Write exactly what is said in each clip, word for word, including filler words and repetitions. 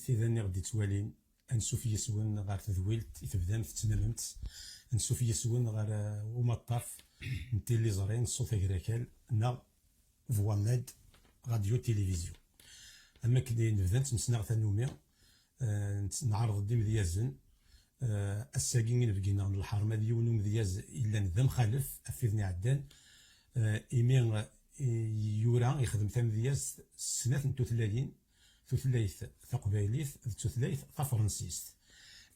Tida-nni ɣ-d-ittwalin, ansuf yis-wen ɣer tedwilt i tebdam tettnamem-tt, ansuf yis-wen ɣer, eh, umaṭṭaf n tiliẓri n Ṣṣut Agrakal neɣ Voix Med, Radio Télévision. Am akken i nebda nettmesnaɣ tanumi, eh, nett-, neɛreḍ-d imedyazen. Eh, ass-agi inebgi-nneɣ n lḥerma d yiwen umedyaz yellan d amxalef ɣef widen iɛeddan, eh, imi, eh, yura, yexdem tamedyazt s snat n tutlayin, tutlayt taqbaylit d tutlayt tafransist.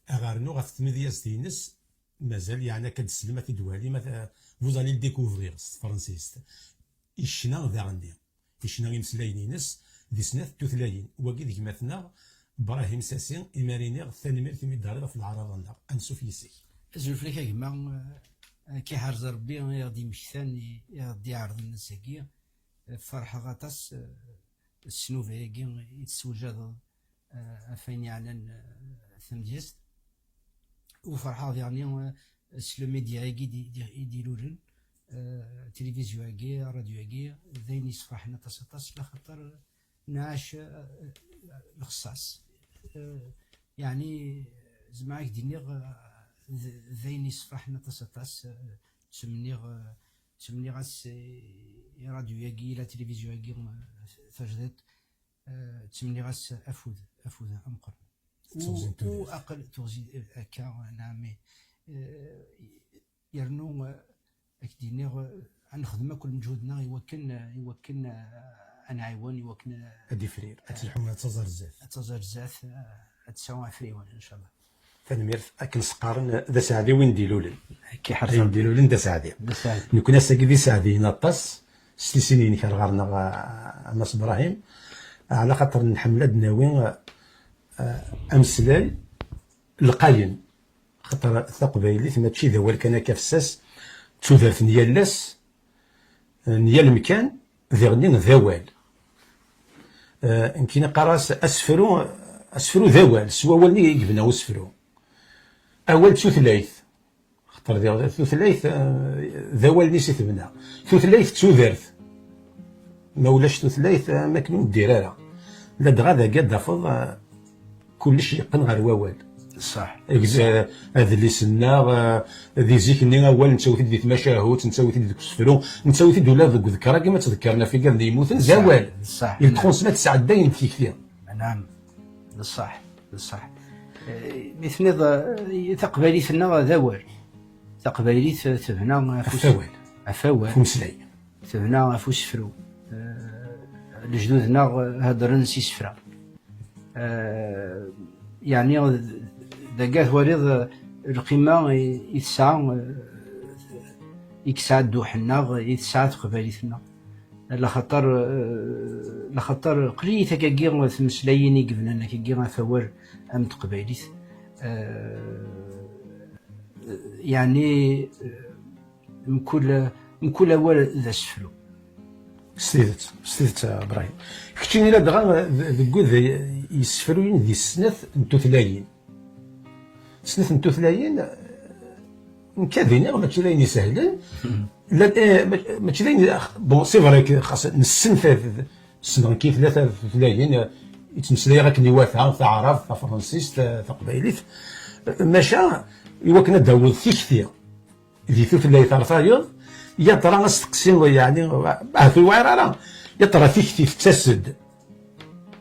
Ad ɣ-rnu ɣef tmedyazt-ines, mazal yeɛni akka d-teslem, ad t-id-twalim, ad t-, vous allez le découvrir s tefransist. Icna daɣenni. Icna imeslayen-ines di snat tutlayin. Wagi d gma-tneɣ Brahim Sasi, imi ara iniɣ tanemmirt imi d-terriḍ ɣef leɛraḍ-nneɣ. Ansuf yis-k. Azul fell-ak a gma, eh, ad k-iḥrez Rebbi i ɣ-d-imektan, i, i ɣ-d-iɛerḍen ass-agi. Eh, ferḥeɣ aṭas, eh, s nnuba-agi i d-tessewjadeḍ, eh, ɣef wayen yeɛnan, eh, tamedyazt. U ferḥeɣ diɣen, eh, s le média-agi i d-, i d-, i d-ilulen, eh, tilivizyu-agi, ṛṛadyu-agi, d ayen yessefraḥen aṭas, aṭas, laxaṭer nɛac, eh, lexṣaṣ. Eh, yeɛni, zemreɣ ad k-d-iniɣ, eh, d, d ayen yessefraḥen aṭas, aṭas, eh, ttmenniɣ, eh, ttmenniɣ-as i, i ṛṛadyu-agi, i la tilivizyu-agi, eh, tajdiṭ, eh, ttmenniɣ-as afud, afud ameqqran. Teɣzi n tudert. U aql-, teɣzi, eh, akka, neɛmi. Eh, yernu, eh, ad k-d-iniɣ, eh, ad nexdem akk lmeǧhud-nneɣ i wakken, eh, i wakken, eh, ad nɛiwen, i wakken, eh, ad d-ifrir, ad telḥu, ad taẓ ar zdat. Ad taẓ ar zdat, eh, ad tesɛu afriwen, incallah. Tanemmirt, akken s-qqaren, d aseɛdi win d-ilulen. Akka i ḥerzen. Win d-ilulen d aseɛdi. D aseɛdi. Nekkni ass-agi d iseɛdiyen aṭas, s tisin-inek ar ɣer-neɣ, a, a Mass Brahim, ɛla xaṭer nḥemmel ad d-nawi, a, ameslay lqayen. Xaṭer taqbaylit mačči d awal kan akka fessas, d tudert n yal ass, n yal mkan, diɣenni d awal. Eh, nekkini qqareɣ-as asefru, asefru d awal, s wawal-nni i yebna usefru. Awal d tutlayt. Xaṭer diɣ tutlayt, eh, d awal-nni i s-tebna. Tutlayt d tudert. Ma ulac tutlayt, eh, am akken ur neddir ara. Ladɣa dagi ad d-tafeḍ, eh, kullec yeqqen ɣer wawal. Ṣṣeḥ. Gz-, eh, adlis-nneɣ, eh, di zik-nni awal nettawi-t-id di tmacahut, nettawi-t-id deg usefru, nettawi-t-id ula deg uḍekkeṛ-agi ma ttḍekkaren ɣef igad-nni yemmuten, d awal. Ṣṣeḥ. Il transmet, tesɛeddayen tikti. Naɛam. D ṣṣeḥ, d ṣṣeḥ. Eh, mi tenniḍ, eh, taqbaylit-nneɣ d awal. Taqbaylit, eh, tebna ɣef us-, ɣef wawal. Ɣef wawal. Ɣef umeslay. Tebna ɣef usefru. Eh, lejdud-nneɣ, eh, heddren s isefra. Eh, yeɛni, d-, dagi twaliḍ, eh, lqima i, i tesɛa, eh, i yesɛa dduḥ-nneɣ, i tesɛa teqbaylit-nneɣ. Laxaṭer, eh, laxaṭer qlilit akkagi tmeslayin i yebnan akkagi ɣef awal am teqbaylit. Eh, yeɛni, eh, mkul, mkul awal d asefru. S tidet, s tidet, a Brahim. Keččini ladɣa d-, deg wid yessefruyen di snat n tutlayin. Snat n tutlayin, nekk ad iniɣ mačči d ayen isehlen. La, eh, ma-, mačči d ayen, bon, c'est vrai que xas nessen ta-, ssneɣ nekk tlata tutlayin, eh, yettmeslayeɣ akken iwata, taɛrabt, tafransist, eh, taqbaylit. Eh, maca, i wakken ad d-tawiḍ tikti di tutlayt ar tayeḍ, ya tara asteqsi, yeɛni, ahat ur yewɛir ara, ya tara tikti tettas-d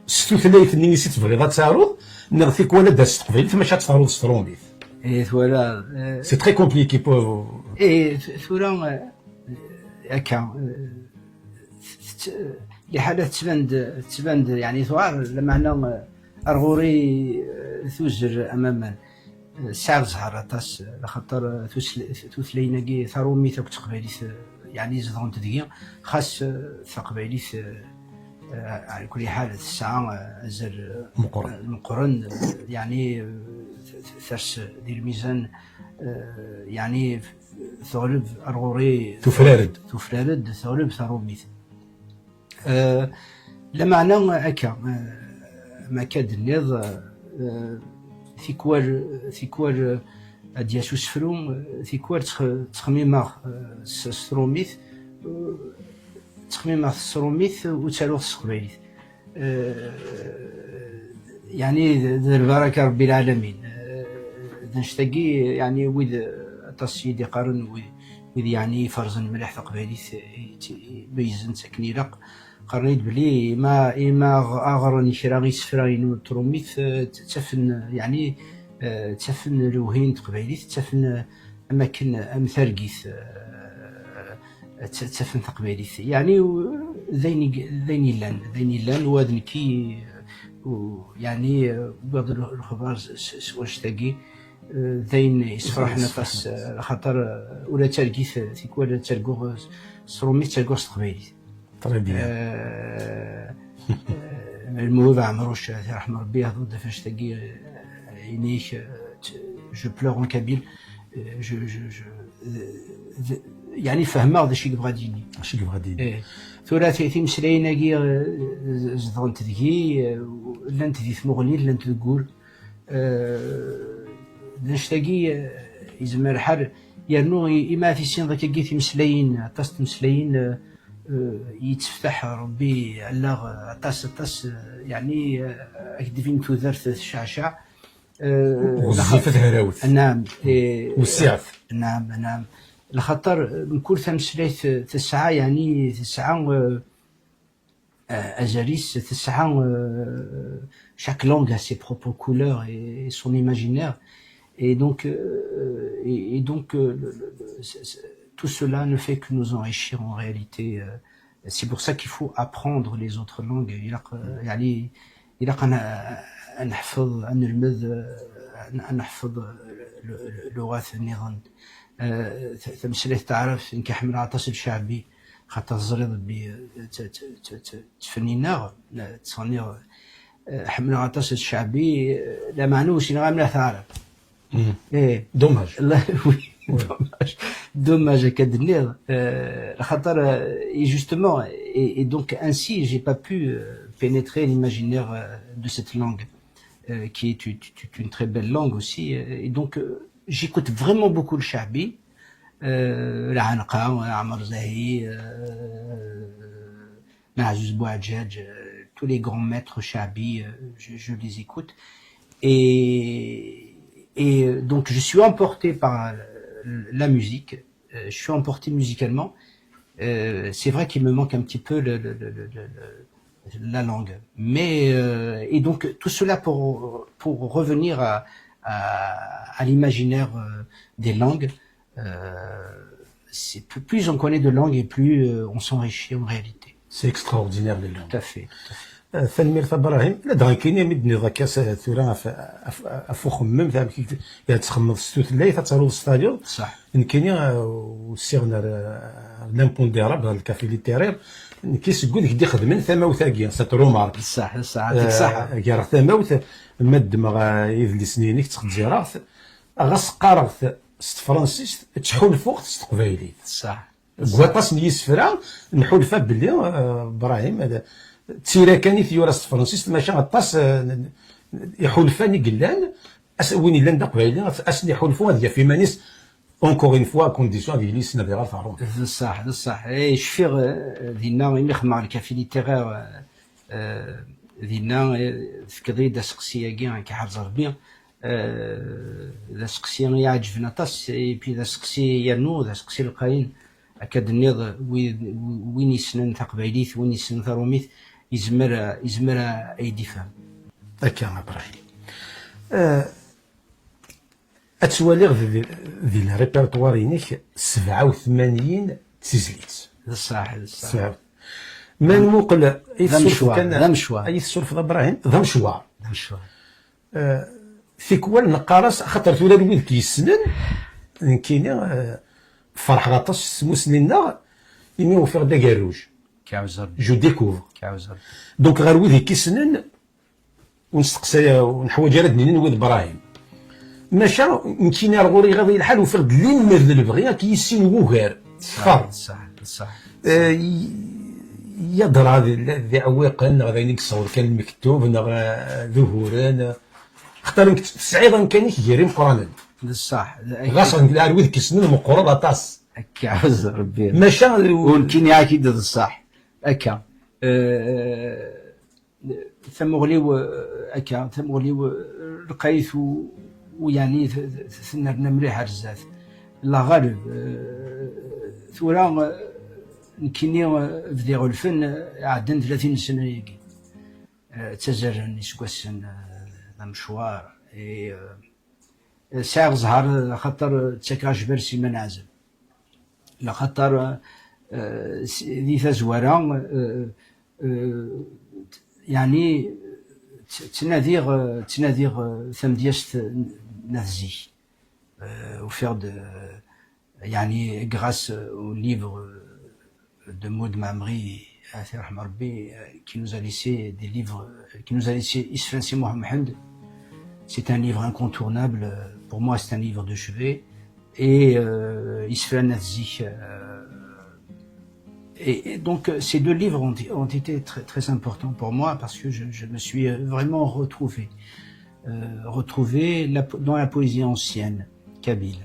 s tutlayt-nni i s-tebɣiḍ ad taruḍ, neɣ tikwal ad d-tas s teqbaylit, maca ad tt-taruḍ s trumit. Eh, twalaḍ, eh, c'est très compliqué pour... Eh, t-, tura, eh, akka, eh, t-, t-, liḥala tettban-d, tettban-d, yeɛni tuɛer, lameɛna, eh, ar ɣur-i, eh, tuzzel am aman. Tesɛiḍ zzher aṭas, laxaṭer tusl-, tutlayin-agi, tarumit akked teqbaylit, eh, yeɛni zedɣent deg-i, xas, eh, taqbaylit, eh, eh, ɛla kulli ḥal tesɛa, eh, azal, eh, meqqren. Meqqren, eh, yeɛni, eh, t-, t-, ters di lmizan, eh, yeɛni teɣleb ar ɣur-i, tufrar-d. Tufrar-d, teɣleb tarumit. Eh, lameɛna akka, eh, ma akka d-tenniḍ, eh, tikwal, tikwal, eh, ad d-yas usefru, eh, tikwal ttx-, ttxemmimeɣ, eh, s, s trumit, eh, ttxemmimeɣ s trumit, ur ttaruɣ s teqbaylit. Eh, Yeɛni d, d lbaraka Rebbi lɛalamin. Eh, d annect-agi, yeɛni wid, eh, aṭas i d-iqqaren, wid, wid yeɛni iferrzen mliḥ taqbaylit, eh, i tt-, i meyyzen-tt akken ilaq, qqaren-iyi-d belli ima, ima aɣ-, aɣren kra isefra-inu n trumit, eh, tt-, ttafen, yeɛni, eh, ttafen lewhi n teqbaylit, ttafen, eh, am akken, am targit, eh, tt-, ttafen taqbaylit. Yeɛni, u-, d ayen i-, d ayen yellan, d ayen yellan, wa d nekki, u-, yeɛni, eh, wwiɣ-d l-, lexbar s, s, s wanect-agi, eh, d ayen yessefraḥen aṭas, eh, axaṭer, eh, ula d targit, eh, tikwal ttarguɣ, eh, s trumit, ttarguɣ s teqbaylit. Très bien. Euh, euh, Lmouhib Amrouche, euh, يرحم ربي, يهضر في الشتاقي, euh, ينيك, euh, je pleure en kabyle, euh, je, je, je, euh, يعني فهمه هذا الشيء يبغى ديني. الشيء يبغى ديني. إيه. ثلاثي في مسلين أجي, euh, زدغنت ذكي, euh, لنت ذي ثمغلي, لنت ذقول. آه، d annect-agi, آه, yezmer lḥal, yernu i-, ima ad tissineḍ akkagi timeslayin, aṭas n tmeslayin, آه, آه, yetteftaḥ Rebbi allaɣ, آه, aṭas, aṭas, آه, yeɛni, آه, ad k-d-tbin tudert tecceɛceɛ. آه, ɣezzifet hrawet. Naam, eh, wessiɛet. Naam, naam. Lxaṭer, mkul tameslayt tesɛa, yeɛni tesɛa, آه, آه, azal-is, tesɛa, آه, chaque langue a ses propres couleurs et, et son imaginaire. Et donc, euh, et, et donc, euh, le, le, le, c'est, c'est, tout cela ne fait que nous enrichir en réalité. Euh, c'est pour ça qu'il faut apprendre les autres langues. Il a, euh, يعني, il a أن نحفظ, أن نلمذ, أن نحفظ لغات نظن. آه, ت-, تمسليت تعرف إنك حمل عطاس الشعبي. خاطر تزريض بي, ت-, ت-, ت-, ت-, تفنيناغ, تصنيغ, آه, حمل عطاس الشعبي, آه, لا معنوش إنغام لا تعرف. إيه. Dommage. لا, oui, dommage. Dommage, كدنيغ. آه, خاطر, آه, et justement, et, et donc ainsi, j'ai pas pu, euh, pénétrer l'imaginaire, euh, de cette langue, euh, qui est une, une, une très belle langue aussi. Euh, et donc, euh, j'écoute vraiment beaucoup le شعبي. Euh, العنقا, عمر زاهي, euh, Mazouz Bouadjadj, euh, tous les grands maîtres شعبي, euh, je, je les écoute. Et, et, euh, donc, je suis emporté par, euh, la musique, euh, je suis emporté musicalement. Euh, c'est vrai qu'il me manque un petit peu le, le, le, le, le, le, la langue. Mais, euh, et donc, tout cela pour, pour revenir à, à, à l'imaginaire, euh, des langues. Euh, c'est plus, plus on connaît de langues et plus, euh, on s'enrichit en réalité. C'est extraordinaire, les langues. Tout à fait, tout à fait. Euh, tanemmirt a Brahim. La dɣa kini mi d-nniḍ akka s-, tura af, af, af uxemmem, amek i, i ad txemmeḍ s tutlayt, ad taruḍ s tayeḍ. Ṣaḥ. Nekkini, euh, usiɣ n ar, ar l'impondérable, ar le café littéraire, nekki seg wid i d-ixedmen tamawt-agi, cette remarque. Ṣaḥ, ṣaḥ, ɛṭik ṣaḥa. Euh, gar tamawt, ma ddmeɣ, euh, idlisen-inek, ttxezzireɣ-t, ɣas qqareɣ-t s tefransist, ttḥulfuɣ-t s teqbaylit. Ṣaḥ. Deg waṭas n yisefra, nḥulfa belli, euh, Brahim, ad, d tira kan i t-yura s tefransist, maca aṭas, euh, n, n, iḥulfan i yellan, as, win yellan d aqbayli, as, as n-iḥulfu ad yaf iman-is, encore une fois, à condition ad yili yessen ad iɣer taṛumit. D ṣṣeḥ, d ṣṣeḥ. Eh, cfiɣ, eh, dinna, imi xedmeɣ le café littéraire, eh, eh, dinna, eh, tefkiḍ-iyi-d aseqsi-agi, ad k-iḥrez Rebbi. Eh, d aseqsi i iɛeǧben aṭas, et puis d aseqsi yernu, d aseqsi lqayen. Akka d-tenniḍ, wi-, win yessnen taqbaylit, win yessnen taṛumit, yezmer, yezmer ad yi-d-ifhem. Akka, a Brahim. Eh, ad twaliɣ di, di, di le répertoire-inek sebɛa u tmanyin d tizlit. D ṣṣeḥ, d ṣṣeḥ. Sebɛa. Ma nmuqel, ay d amecwar, tessurfeḍ kan, d amecwar. Ay tessurfeḍ a Brahim, d amecwar. D amecwar. Eh, tikwal neqqar-as, axaṭer tura d wid k-yessnen, nekkini, eh, ferḥeɣ aṭas s tmusni-nneɣ, imi ufiɣ-d agerruj. Kɛuzer. Je découvre. Kɛuzer. Donc, ɣer wid i k-yessnen, ur nesteqsay, ur neḥwaǧ ara ad d-nini wid Brahim. Maca, nekkini ar ɣur-i iɣaḍ-iyi lḥal, ufiɣ-d limmer d lebɣi ad k-yissin wugar. Ṣṣeḥ, ṣṣeḥ, ṣṣeḥ. Eh, y-, yadra d, d iɛewwiqen, neɣ d ayen i yessaweḍ kan lmektub, neɣ, eh, d uguren. Xaṭer nekk tesɛiḍ amkan-ik gar imeqqranen. D ṣṣeḥ. Ɣas ar wid k-yessnen meqqreḍ aṭas. Akka, ɛuzz Rebbi. Maca, u nekkini ak-id d ṣṣeḥ. Akka. Eh, Tamuɣli-w, eh, akka, tamuɣli-w, eh, lqayet u, u yeɛni t-, t-, tennerna mliḥ ar zdat. La ghaleb, eh, tura, eh, nekkini, eh, bdiɣ lfen, eh, ɛeddan tlatin n ssna-agi. Eh, ttazalen iseggasen, eh, d amecwar. Et, eh, Sɛiɣ ẓẓher, axaṭer ttakeɣ ajbal s Sliman Ɛazem. Laxaṭer, eh, s-, di tazwara, eh, eh, yeɛni, tt-, ttnadiɣ, ttnadiɣ tamedyazt n, n at zik. Eh, ufiɣ-d, eh, yeɛni, grâce au livre de Maud Mamri, At irḥem Rebbi, euh, qui nous a laissé des livres, euh, qui nous a laissé Isefra n Si Muḥ Mḥend. C'est un livre incontournable. Euh, pour moi, c'est un livre de chevet. Et, euh, Isefra n At Zik, euh, et, et donc, euh, ces deux livres ont, ont été très, très importants pour moi parce que je, je me suis, euh, vraiment retrouvé, euh, retrouvé la po-, dans la poésie ancienne kabyle.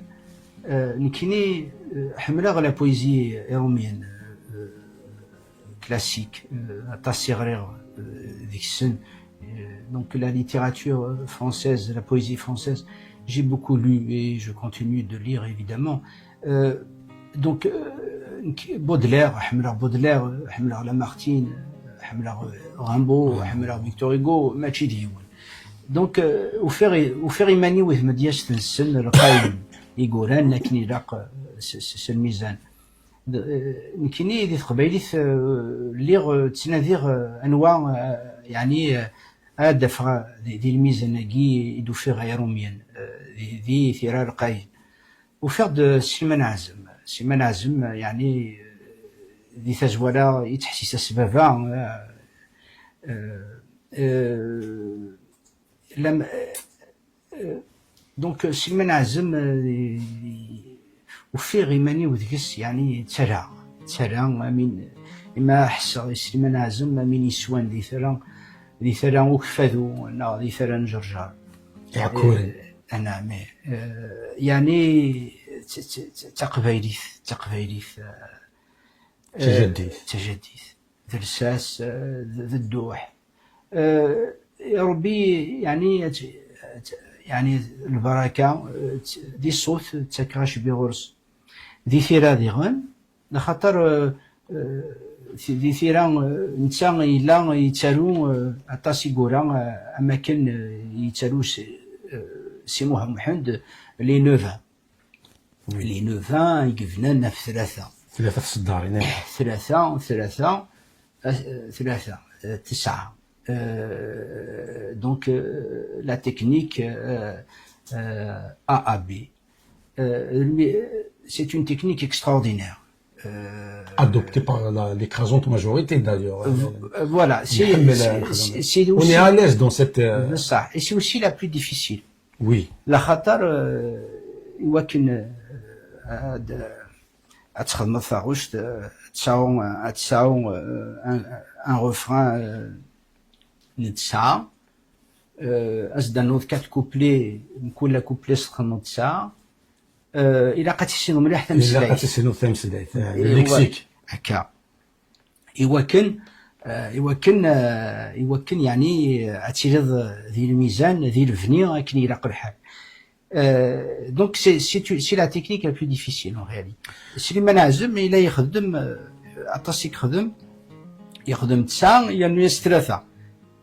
Euh, nekkini, euh, ḥemmleɣ la poésie iṛumyenne, euh, classique, euh, aṭas i ɣriɣ, euh, deg-sen. Euh, donc la littérature, euh, française, la poésie française, j'ai beaucoup lu et je continue de lire évidemment. Euh, donc, euh, nekk, Baudelaire, ḥemmleɣ Baudelaire, ḥemmleɣ Lamartine, ḥemmleɣ, euh, Rimbaud, ḥemmleɣ Victor Hugo, mačči d yiwen. Donc, euh, ufiɣ, ufiɣ iman-iw i tmedyazt-nsen, lqayen, i yuran akken ilaq, euh, s, s, s lmizan. D-, eh, nekkini di teqbaylit, eh, lliɣ, eh, ttnadiɣ, eh, anwa, eh, yeɛni, eh, ad d-afeɣ, eh, di, di lmizan-agi i d-ufiɣ iṛumyen, eh, di, di tira lqayen. Ufiɣ-d, eh, Sliman Ɛazem. Sliman Ɛazem, eh, yeɛni, eh, di tazwara yettḥessis-as baba, eh, eh, eh, lam-, eh, Donc, Sliman Ɛazem, eh, ufiɣ iman-iw deg-s, yeɛni, ttarraɣ, ttarraɣ, amin, ima ḥesseɣ i Sliman Ɛazem, amin yeswan di tara, di tara ukfadu, neɣ di tara n Ǧerǧer. Iɛekkuren. Eh, anɛam, eh. Eh, yeɛni, d, d, d, d taqbaylit, d taqbaylit, eh, d tajaddit. Eh, d tajaddit. D lsas, eh, d, d dduḥ. Eh, Rebbi, yeɛni, ad t-, ad t-, yeɛni, lbaraka, eh, t-, di ṣṣut, ttakeɣ acebbi ɣur-s. Di tira diɣen, laxaṭer, eh, eh, di tira, eh, netta yella yettaru, eh, aṭas i yura, eh, am akken, eh, yettaru s-, eh, Si Muḥ Mḥend, Les Neuf Vins. Oui. Les Neuf Vins i yebnan ɣef tlata. Tlata tseddarin, eh. Tlata, tlata, eh, tlata, eh, tesɛa. Euh, donc, euh, la technique, euh, euh, A A B. Euh, le mi-, c'est une technique extraordinaire. Euh, adoptée par la, l'écrasante majorité, d'ailleurs. V-, euh, voilà, c'est, c'est, c'est, c'est aussi, on est à l'aise dans cette, euh, c'est ça. Et c'est aussi la plus difficile. Oui. Laxaṭer, euh, iwakken, euh, ad, ad txedmeḍ taɣect, euh, ad tesɛu, ad tesɛu, euh, un, un refrain, euh, n tesɛa, euh, ad s-d-ternuḍ quatre couplets, mkul couplet s-txedmeḍ tesɛa, euh, ilaq ad tissineḍ mliḥ tameslayt. Ilaq ad tissineḍ tameslayt, euh, le lexique. Akka. Iwakken, euh, iwakken, euh, iwakken, yeɛni, euh, ad tiliḍ, euh, di lmizan, di lebni, akken ilaq lḥal. Euh, donc, c'est, c'est, c'est la technique la plus difficile, en réalité. Sliman Ɛazem, yella yexdem, euh, aṭas i yexdem, yexdem tesɛa, yernu-yas tlata.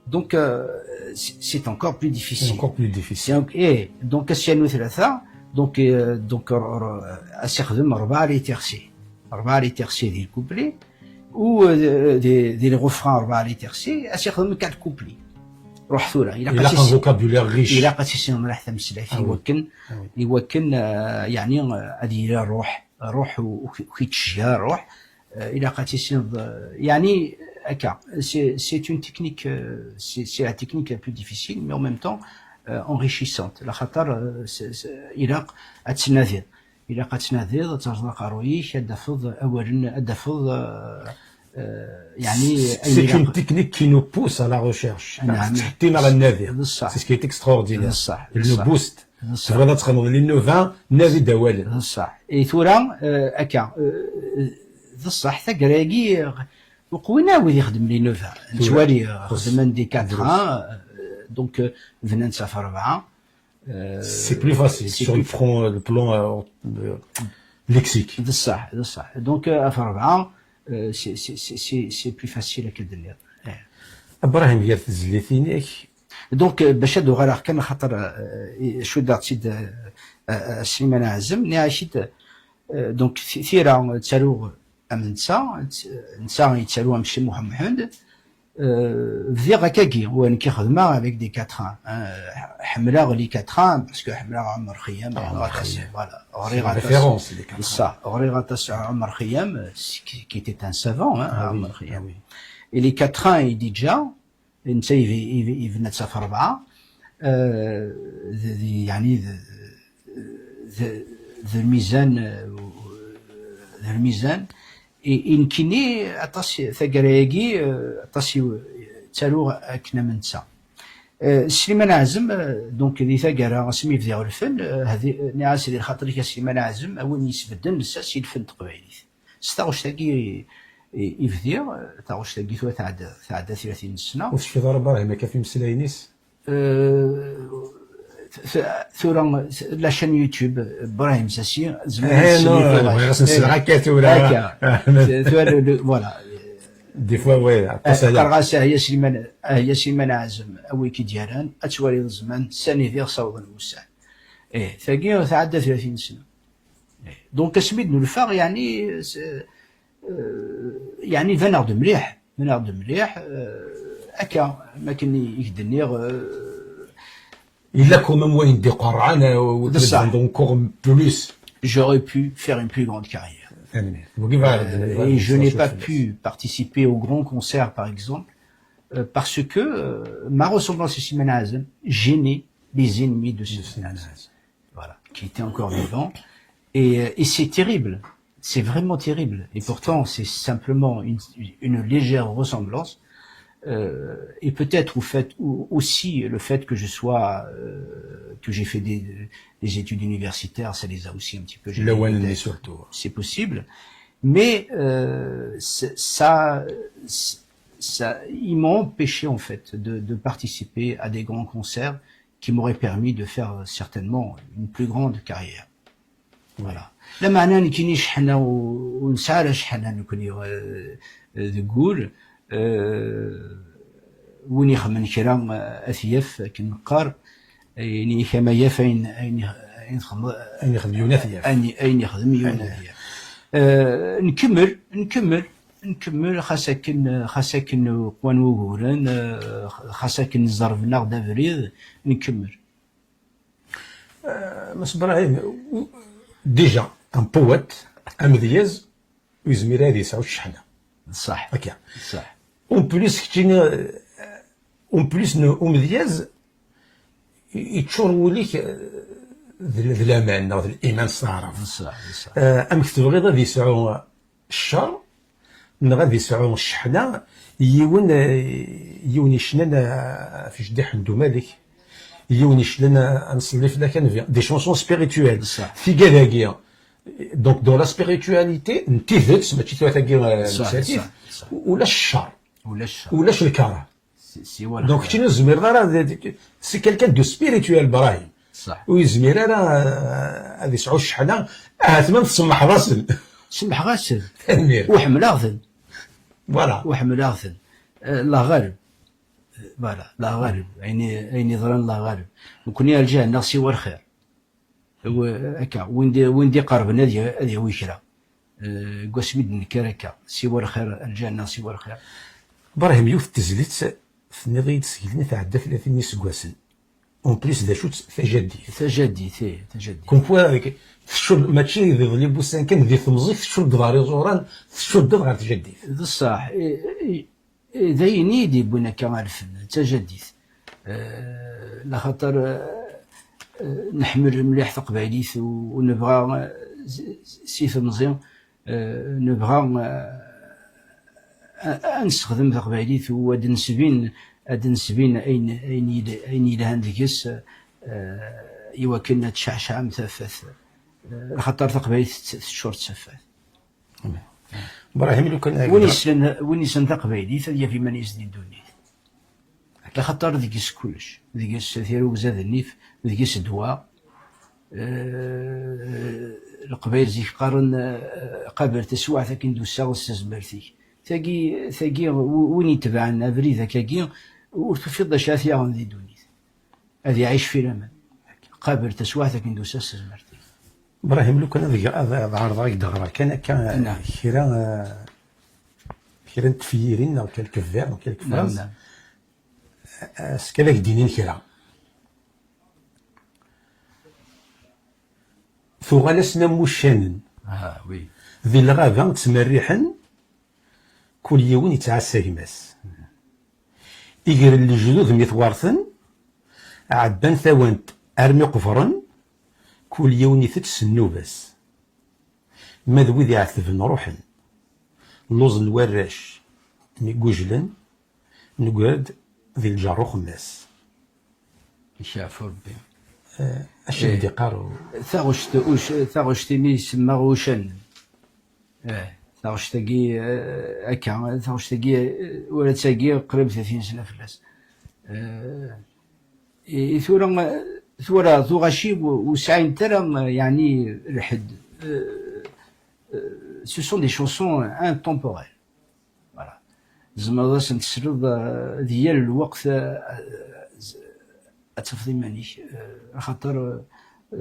Donc, euh, c'est, c'est encore plus difficile. C'est encore plus difficile. C'est en-, eh, donc, ad s-yernu tlata, donc, euh, donc, r-, r-, ad s-yexdem rebɛa les tiercés. Rebɛa les tiercés di lcouplet, ou, euh, di, di le refrain rebɛa les tiercés, ad s-yexdem quatre couplets. Ruḥ tura, ilaq ad, ilaq un vocabulaire riche. Ilaq ad tissineḍ mliḥ tameslayt, ah oui, iwakken, ah oui, iwakken, euh, yeɛni, euh, ad yili ṛṛuḥ, ṛṛuḥ u, u, u yettceggiɛ ṛṛuḥ, euh, ilaq ad tissineḍ, euh, yeɛni, akka, c'est, c'est une technique, euh, c'est, c'est la technique la plus difficile, mais en même temps, euh, enrichissante. Laxaṭer, euh, c'est, c'est, ilaq ad tnadiḍ. Ilaq ad tnadiḍ, ad terẓeḍ aqerruy-ik, ad d-tafeḍ awalen, ad d-tafeḍ, euh, euh, yeɛni, c'est une technique qui nous pousse à la recherche. Anɛam. Tettḥettim ar nnadi. D ṣṣeḥ. C'est ce qui est extraordinaire. D ṣṣeḥ. Elle nous booste. D ṣṣeḥ. Tebɣiḍ ad txedmeḍ les neuf vins, nadi-d awalen. D ṣṣeḥ. I tura, euh, akka, euh, d ṣṣeḥ, taggara-agi, Uqwin-a wid ixeddmen les neuf ans. Nettwali, euh, xedmen des quatre ans, euh, donc, euh, bnan-tt ɣef rebɛa. Euh, C'est plus facile c'est sur plus le plan, le plan, euh, euh, lexique. D ṣṣeḥ, d ṣṣeḥ. Donc, euh, ɣef rebɛa, euh, c'est, c'est, c'est, c'est, c'est plus facile akka d-tenniḍ. Eh. Ibrahim, gar tezlitin-ik. Donc, euh, bac ad uɣaleɣ kan, xaṭer, euh, cuddeɣ-tt-id, euh, euh, Sliman Ɛazem, nniɣ-ak-id, euh, donc, ti-, tira, ttaruɣ am netta, tt-, netta yettaru am Si Muḥ Mḥend, euh, bdiɣ akkagi, wa nekk i xedmeɣ avec des quatre ans, hein, ḥemmleɣ les quatre ans, parce que ḥemmleɣ Ɛmer Xeyyam, Ɛmer ɣriɣ aṭas, Xeyyam. Voilà, C'est ɣriɣ la aṭas. référence, les quatre ans. Ṣṣeḥ, ɣriɣ aṭas Ɛmer Xeyyam, euh, qui, qui était un savant, hein, Ah oui, Ɛmer Xeyyam. Ah oui. Et les quatre ans, i d-yeǧǧa, netta yeb-, yeb-, yebna-tt ɣef rebɛa, euh, d, d, yeɛni d, d, d lmizan, euh, d lmizan, i, i nekkini aṭas, taggara-agi, euh, aṭas i, ttaruɣ akken am netta. Euh, Sliman Ɛazem, euh, donc di taggara, asmi bdiɣ lfen, euh, hadi, nniɣ-as di lxaṭer-ik a Sliman Ɛazem, a win yesbedden lsas i lfen n teqbaylit. S taɣect-agi i, i, i bdiɣ, taɣect-agi tura tɛedda, tɛedda tlatin n ssna. Ur tecfiḍ ara Ibrahim akka f imeslayen-is? Euh, t-, t-, tura, la chaîne YouTube, Ibrahim Sasi, tzemrem Eh ad non, tesmem bɣiɣ ad sen-sleɣ akka tura. Akka. Tura, le, le, voilà. Des fois, ouais, aṭas aya. Qqareɣ-as, ah ya Sliman, ah ya Sliman Ɛazem, a wi k-id-yerran, ad twaliḍ zzman, sani diɣ sawḍen wussan. Eh, tagi tɛedda tlatin sna. Eh, donc, asmi d-nulfa, yeɛni, s-, euh, yeɛni, baneɣ-d mliḥ, baneɣ-d mliḥ, euh, akka, am akken i k-d-nniɣ, euh, Yella quand même wayen d-iqerran, euh, D ṣṣeḥ. Donc encore plus. J'aurais pu faire une plus grande carrière. Tanemmirt. Wagi bɣiɣ ad Euh, et je n'ai pas pu participer au grand concert, par exemple, euh, parce que, euh, ma ressemblance à Slimane Azem gênait les ennemis de Slimane Azem. Voilà, qui était encore vivant. Et, euh, et c'est terrible. C'est vraiment terrible. Et pourtant, c'est simplement une, une légère ressemblance. Euh, et peut-être au fait, ou, aussi le fait que je sois, euh, que j'ai fait des, des études universitaires, ça les a aussi un petit peu gênés, Lawan-nni peut-être. Surtout. C'est possible. Mais, euh, c'est- ça, ça, ils m'ont empêché, en fait, de, de participer à des grands concerts qui m'auraient permis de faire, euh, certainement une plus grande carrière. Voilà. Lameɛna nekkini cceḥna u, ur nesɛi ara cceḥna nekkni, euh, deg wul, euh, win ixemmen kra, euh, ad t-yaf akken neqqar, ayen i kama yaf ayen, ayen, ayen txedmeḍ, Ayen ixdem yiwen ad t-yaf. Ayen, ayen ixdem yiwen ad t-yaf. Euh, nkemmel, nkemmel, nkemmel, xas akken, xas akken qwan wuguren, euh, xas akken zerben-aɣ-d abrid, nkemmel. Euh, Mass Brahim, ou- déjà, un poète, amedyaz, ur yezmir ad yesɛu cceḥna. Ṣṣeḥ. Akka. Ṣṣeḥ. En plus, keččini, euh, en plus n umedyaz, yeččur wul-ik, euh, d d laman neɣ d liman s taɛrabt. Ṣṣeḥ, ṣṣeḥ. Euh, amek tebɣiḍ ad yesɛu cceṛ neɣ ad yesɛu cceḥna, yiwen, euh, yiwen yecnan, euh, ɣef jeddi Ḥemdu Malek, yiwen yecnan, euh, ad nṣelli fell-ak a Nnbi, des chansons spirituelles. Ṣṣeḥ. Tigad-agi, donc dans la spiritualité n tidet, mačči tura tagi, euh, Ṣṣeḥ, n tsatit, ṣṣeḥ, ṣṣeḥ. Ulac cceṛ, Ulac. Ulac lkar. Si, si, voilà. Donc, tu nous, c'est quelqu'un de spirituel, Brahim. Ṣṣeḥ. Ur yezmir ara, euh, ad yesɛu cceḥna, ahat ma tsemmeḥḍ-asen. Semḥeɣ-asen. Tanemmirt. Ur ḥemmleɣ-ten. Voilà. Ur ḥemmleɣ-ten. Euh, la ghaleb. Voilà, la ghaleb. Ayen i, ayen yeḍran la ghaleb. Nekkni ar lǧiha-nneɣ siwa lxir. Wa-, akka, win d-, win d-iqerben ad ya-, ad yawi kra. Euh, deg wasmi d-nekker akka, siwa lxir, ar lǧiha-nneɣ siwa lxir. Brahim, yiwet n tezlit, tenniḍ-iyi-d seg lmi tɛedda tlatin n yiseggasen. En plus, d acu-tt tajaddit? Tajaddit, eh, tajaddit. Comme quoi, tcud, mačči d iḍelli n wussan kan, di temẓi-k, tcuddeḍ ɣer iẓuran, tcuddeḍ ɣer tjaddit. D ṣṣeḥ, eh, eh, eh, d ayen i yi-d-yewwin akka ɣer lfen, d tajaddit. Eh, laxaṭer, eh, eh, nḥemmel mliḥ taqbaylit u, u nebɣa, eh, s-, s-, si temẓi, eh, nebɣa, eh, a, a nessexdem taqbaylit u ad nesbin, ad nesbin ayen, ayen yel-, ayen yelhan deg-s, eh, i wakken ad tceɛceɛ am tafat. Eh, laxaṭer taqbaylit tett-, teččur d tafat. Ibrahim, lukan win yessnen, win yessnen taqbaylit, ad yaf iman-is di ddunit. Axaṭer deg-s kullec, deg-s tirrugza d nnif, deg-s ddwa. Eh, Leqbayel zik qqaren, eh, "Qaber taswiɛt akken d-usaɣ s tezmert-ik." Tagi, tagi, w-, win itebɛen abrid akkagi, ur tufiḍ d acu ara t-yaɣen di ddunit. Ad iɛic fi laman. Qaber taswiɛt akken d-usaɣ s tezmert-ik. Ibrahim, lukan ad, ad, ad ɛerḍeɣ ad k-d-ɣreɣ kan akka, kra, eh, kra n tefyirin neɣ quelques vers neɣ quelques phrases. Naam. Eh, s-, kan ad k-d-inin kra. Tuɣal-asen am wuccanen. Ah, oui. Di lɣaba ttmerriḥen, kul yiwen yettɛassa gma-s. Igren lejdud mi t-werten, ɛebban tawant armi qebren, kul yiwen itett s nnuba-s. Ma d wid iɛetben ruḥen, lluẓen warrac mi gujlen, neggra-d di lǧar uxemmas. Iceɛfu Rebbi. Eh, acu i d-iqqar u- Taɣect, uc-, taɣect-nni isemma ucan. Eh, taɣect-agi, eh, akka, taɣect-agi, eh, ula d tagi qrib tlata sna fell-as. Eh, i, i tura, eh, tura tuɣac-iw ur sɛint ara, eh, yeɛni lḥedd. Eh, eh, ce sont des chansons intemporelles. Voilà. Tzemreḍ ad sen-tesleḍ, eh, di yal lweqt, eh, eh, ad tafeḍ iman-ik, eh, axaṭer, eh,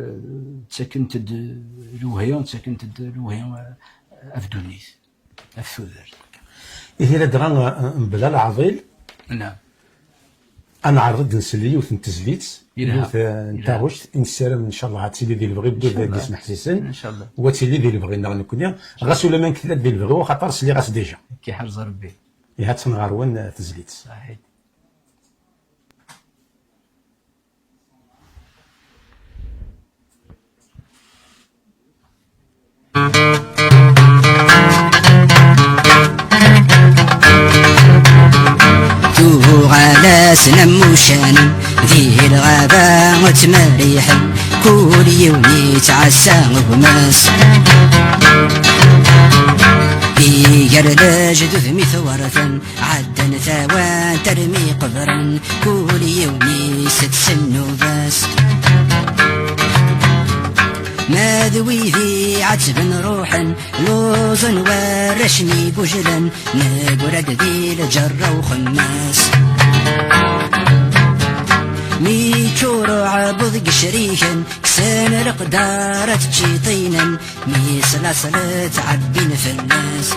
ttakent-d lewhi, ttakent-d lewhi, eh, ɣef ddunit, ɣef tudert. Ihi ladɣa, eh, mebla leɛḍil, naam, ad neɛreḍ ad d-nsel yiwet n tezlit, yelha, yiwet, eh, n, yelha, taɣect i nessaram, ncallah, ad tili di lebɣi n wid i s-neḥsisen, ncallah, u ad tili di lebɣi-nneɣ nekkni, ɣas ulamma tella-d di lebɣi, axaṭer sliɣ-as déjà. Ad k-iḥrez Rebbi. Ihi ad tenɣer wen, eh, tezlit. Saḥit. Tuɣal-asen am wuccanen di lɣaba ttmerriḥen, kul yiwen yettɛassa gma-s. Iger lejdud mi t-werten, ɛeddan tawant armi qebren, kul yiwen isett s nnuba-s. Ma d wid iɛettben ruḥen, lluẓen warrac mi gujlen, neggra-d di lǧerra uxemmas. Mi ččur uɛebbuḍ deg icriken, kksen leqdar ad tt-ččiṭinen, mi s laṣel ttɛebbin fell-as.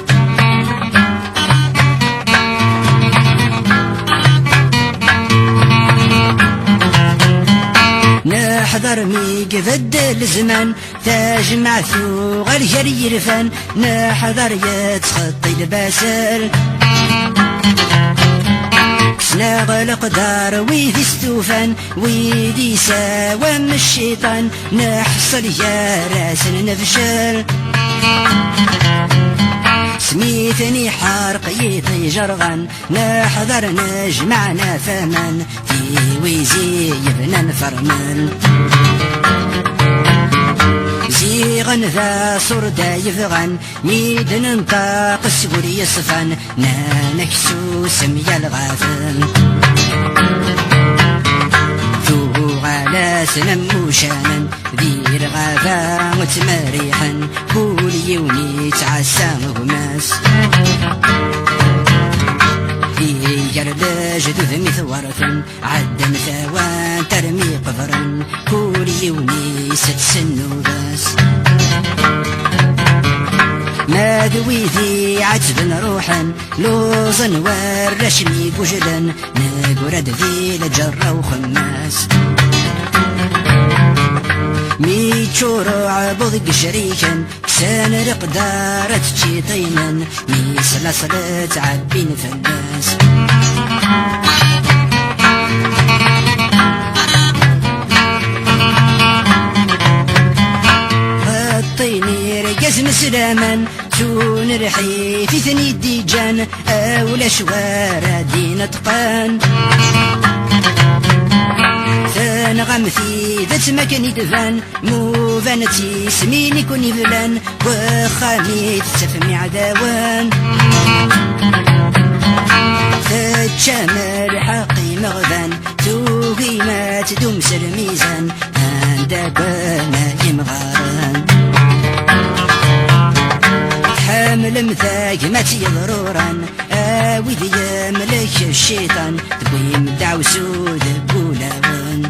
Neḥḍer mi ibeddel zzman, tajmaɛt tuɣal gar yirfan, neḥḍer yettxeṭṭi lbasel. Kksen-aɣ leqdar wid istufan, wid isawam cciṭan, neḥṣel gar-asen nefcel. Smiten iḥerq yiṭij rɣan, neḥḍer nejmaɛ naf aman, tiwizi yebnan fermel. Ziɣen d aṣurda yebɣan, mi d-nenṭaq s wul yeṣfan, nnan-ak susem ya lɣaben. Tuɣal-asen am wuccanen, di lɣaba ttmerriḥen, kul yiwen yettɛassa gma-s. Iger lejdud mi t-werten, ɛeddan tawant armi qebren, kul yiwen isett s nnuba-s. Ma d wid iɛettben ruḥen, lluẓen warrac mi gujlen, neggra-d di lǧerra uxemmas. Mi ččur uɛebbuḍ deg icriken, kksen leqdar ad tt-ččiṭinen, mi s laṣel ttɛebbin fell-as. Ṭṭin irgazen s laman, ttun lḥif i ten-id-iǧǧan, a ulac wara d-ineṭqen. Nɣam tidet makken i d-ban, muban d tismin i kun-iblan, wexxam i tettafem iɛdawen. Teččam lḥeqq imeɣban, tugim ad tdum s lmizan, anda gma yimɣaren. Tḥemmlem tagmat yeḍruran, a wid yemlek cciṭan, tewwim ddeɛwessu deg wulawen.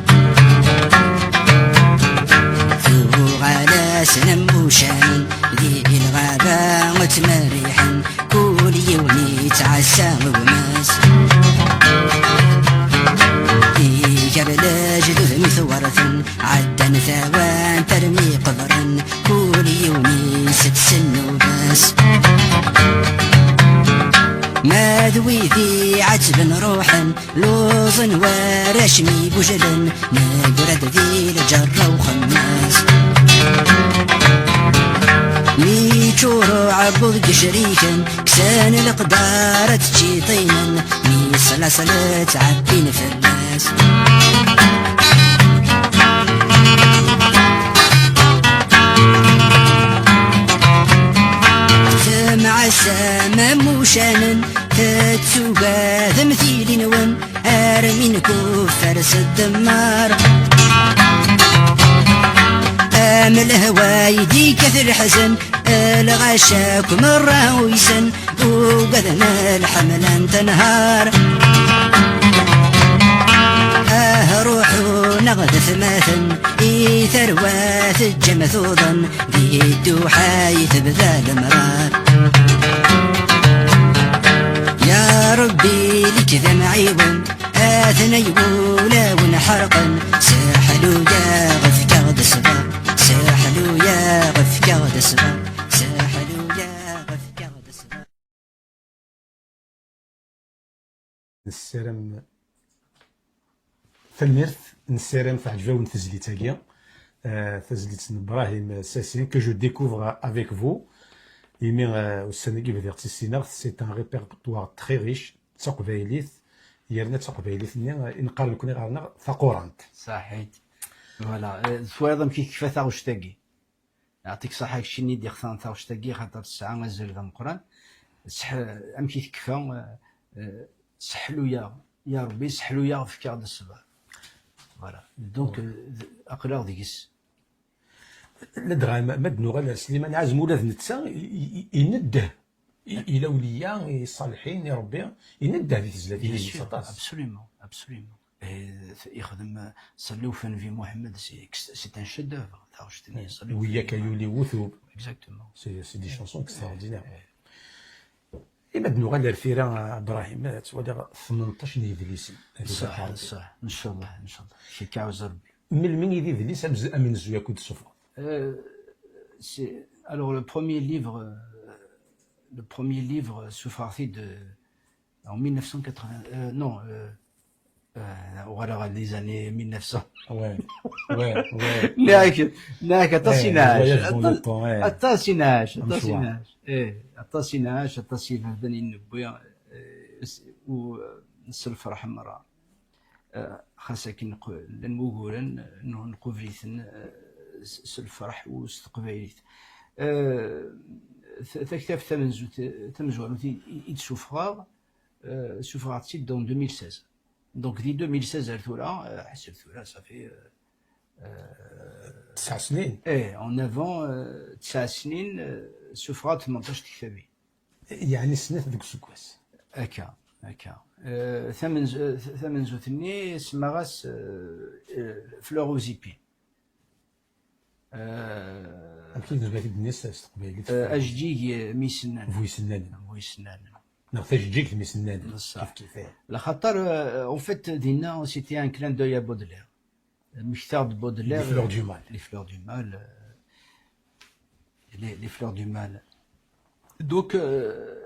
Tuɣal-asen am wuccanen di lɣaba ttmerriḥen, kul yiwen yettɛassa gma-s. Iger lejdud mi twerten, ɛeddan tawant armi qebren, kul yiwen isett s nnuba-s. Ma d wid iɛettben ruḥen, luẓen warrac mi gujlen, negra-d di lǧerra uxemmas. Mi ččur uɛebbuḍ deg icriken, kksen leqdar ad ttciṭinen, mi slaṣel ttɛebbin fell-as. Temɛassam am uccanen, tettugadem tili-nwen, armi nkuffer s ddemmar. Am lehwa i d-ikkat leḥzen, lɣaci akk merra uysen, ugaden lḥemla n tenhar. Ah, ruḥu neɣ d atmaten, i tarwa teǧǧam tuḍen, di dduḥa i tebda lemrar. Ya Rebbi, ili-k d amɛiwen, atnay wulawen ḥerqen, seḥlu-yaɣ efk-aɣ-d ṣṣber, seḥlu-yaɣ efk-aɣ-d ṣṣber, seḥlu-yaɣ efk-aɣ-d ṣṣber. Nessaram, tanemmirt, nessaram teɛǧeb-awen tezlit-agi. Euh, tazlit n Brahim Sassin, que je découvre avec vous. Imi, euh, ussan-agi bdiɣ tt-issineɣ, c'est un répertoire très riche, d taqbaylit, yerna d taqbaylit-nni, euh, i neqqar nekkni ɣer-neɣ taqurant. Saḥit. Voilà. Euh, twalaḍ amek i tekfa taɣect-agi? Yeɛṭik ṣṣeḥḥa, keččini i d-ixtan taɣect-agi, xaṭer tesɛa azal d ameqqran. Seḥ-, amek i tekfa, euh, euh, seḥlu-yaɣ, ya Rebbi, seḥlu-yaɣ, efk-aɣ-d ṣṣber. Voilà. Donc, euh, d-, aql-aɣ deg-s. Ladɣa ma, ma d-nuɣal ar Sliman Ɛazem, ula d netta i, i, i, ineddeh i, i lawliya, i ṣṣaliḥin, i Rebbi, ineddeh di tezlatin-nnes aṭas. Absolument, absolument. Eh, t-, ixdem, eh, Ṣalli ufan bi Muḥemmed, c'est ex-, c'est un chef-d'œuvre, taɣect-nni, Ṣalli ufan bi Muḥemmed. Wiyak a yuli wutub. Exactement. C'est, c'est des chansons extraordinaires. Eh, eh. Ima d-nuɣal ar tira, a Brahim, ttwaliɣ tmenṭac n yedlisen. Ṣṣeḥ, ṣṣeḥ, ncallah, ncallah. Kik ɛawez Rebbi. Melmi i d idlis amz-, amenzu akk i d-tessufɣeḍ? Euh, c'est, alors, le premier livre, euh, le premier livre, euh, ssufɣeɣ-t-id, euh, en mille neuf cent quatre-vingts, euh, non, euh, euh, uɣaleɣ ɣer les années mille neuf cents. Ouais, ouais, ouais. Nniɣ-ak, nniɣ-ak, aṭas i nɛac, aṭas i nɛac, aṭas i nɛac, eh, aṭas i nɛac, aṭas i iberdan i newwi, eh, s-, u, s lferḥ merra. Eh, xas akken qu-, llan wuguren, eh, nqubel-iten, eh, s, s lferḥ u s teqbaylit. Eh, t-, taktabt tamenzut, tamezwarut i, i, i d-sufɣeɣ, eh, sufɣeɣ-tt-id en deux mille seize. Donc, di deux mille seize ar tura, eh, ḥseb tura, ça fait, eh, eh, tesɛa snin. Eh, en avant, eh, tesɛa snin, eh, sufɣeɣ-d tmenṭac tektabin. Yeɛni snat deg useggas. Akka, akka. Eh, tamenz-, eh, tamenzut-nni semmaɣ-as, eh, eh, Fleurs aux épines. Eh, amek i d-, amek i d-nniɣ s teqbaylit? Eh, ajeǧǧig, eh, mi sennanen. Bu isennanen. Bu isennanen. Neɣ tajeǧǧigt mi sennanen. Neṣṣaḥ. Kif kif, eh. Lxaṭer, eh, en fait, dinna, c'était un clin d'œil à Baudelaire. Mmektaɣ-d Baudelaire, Les Fleurs du Mal. Les Fleurs du Mal, euh, les, Les Fleurs du Mal. Donc, euh,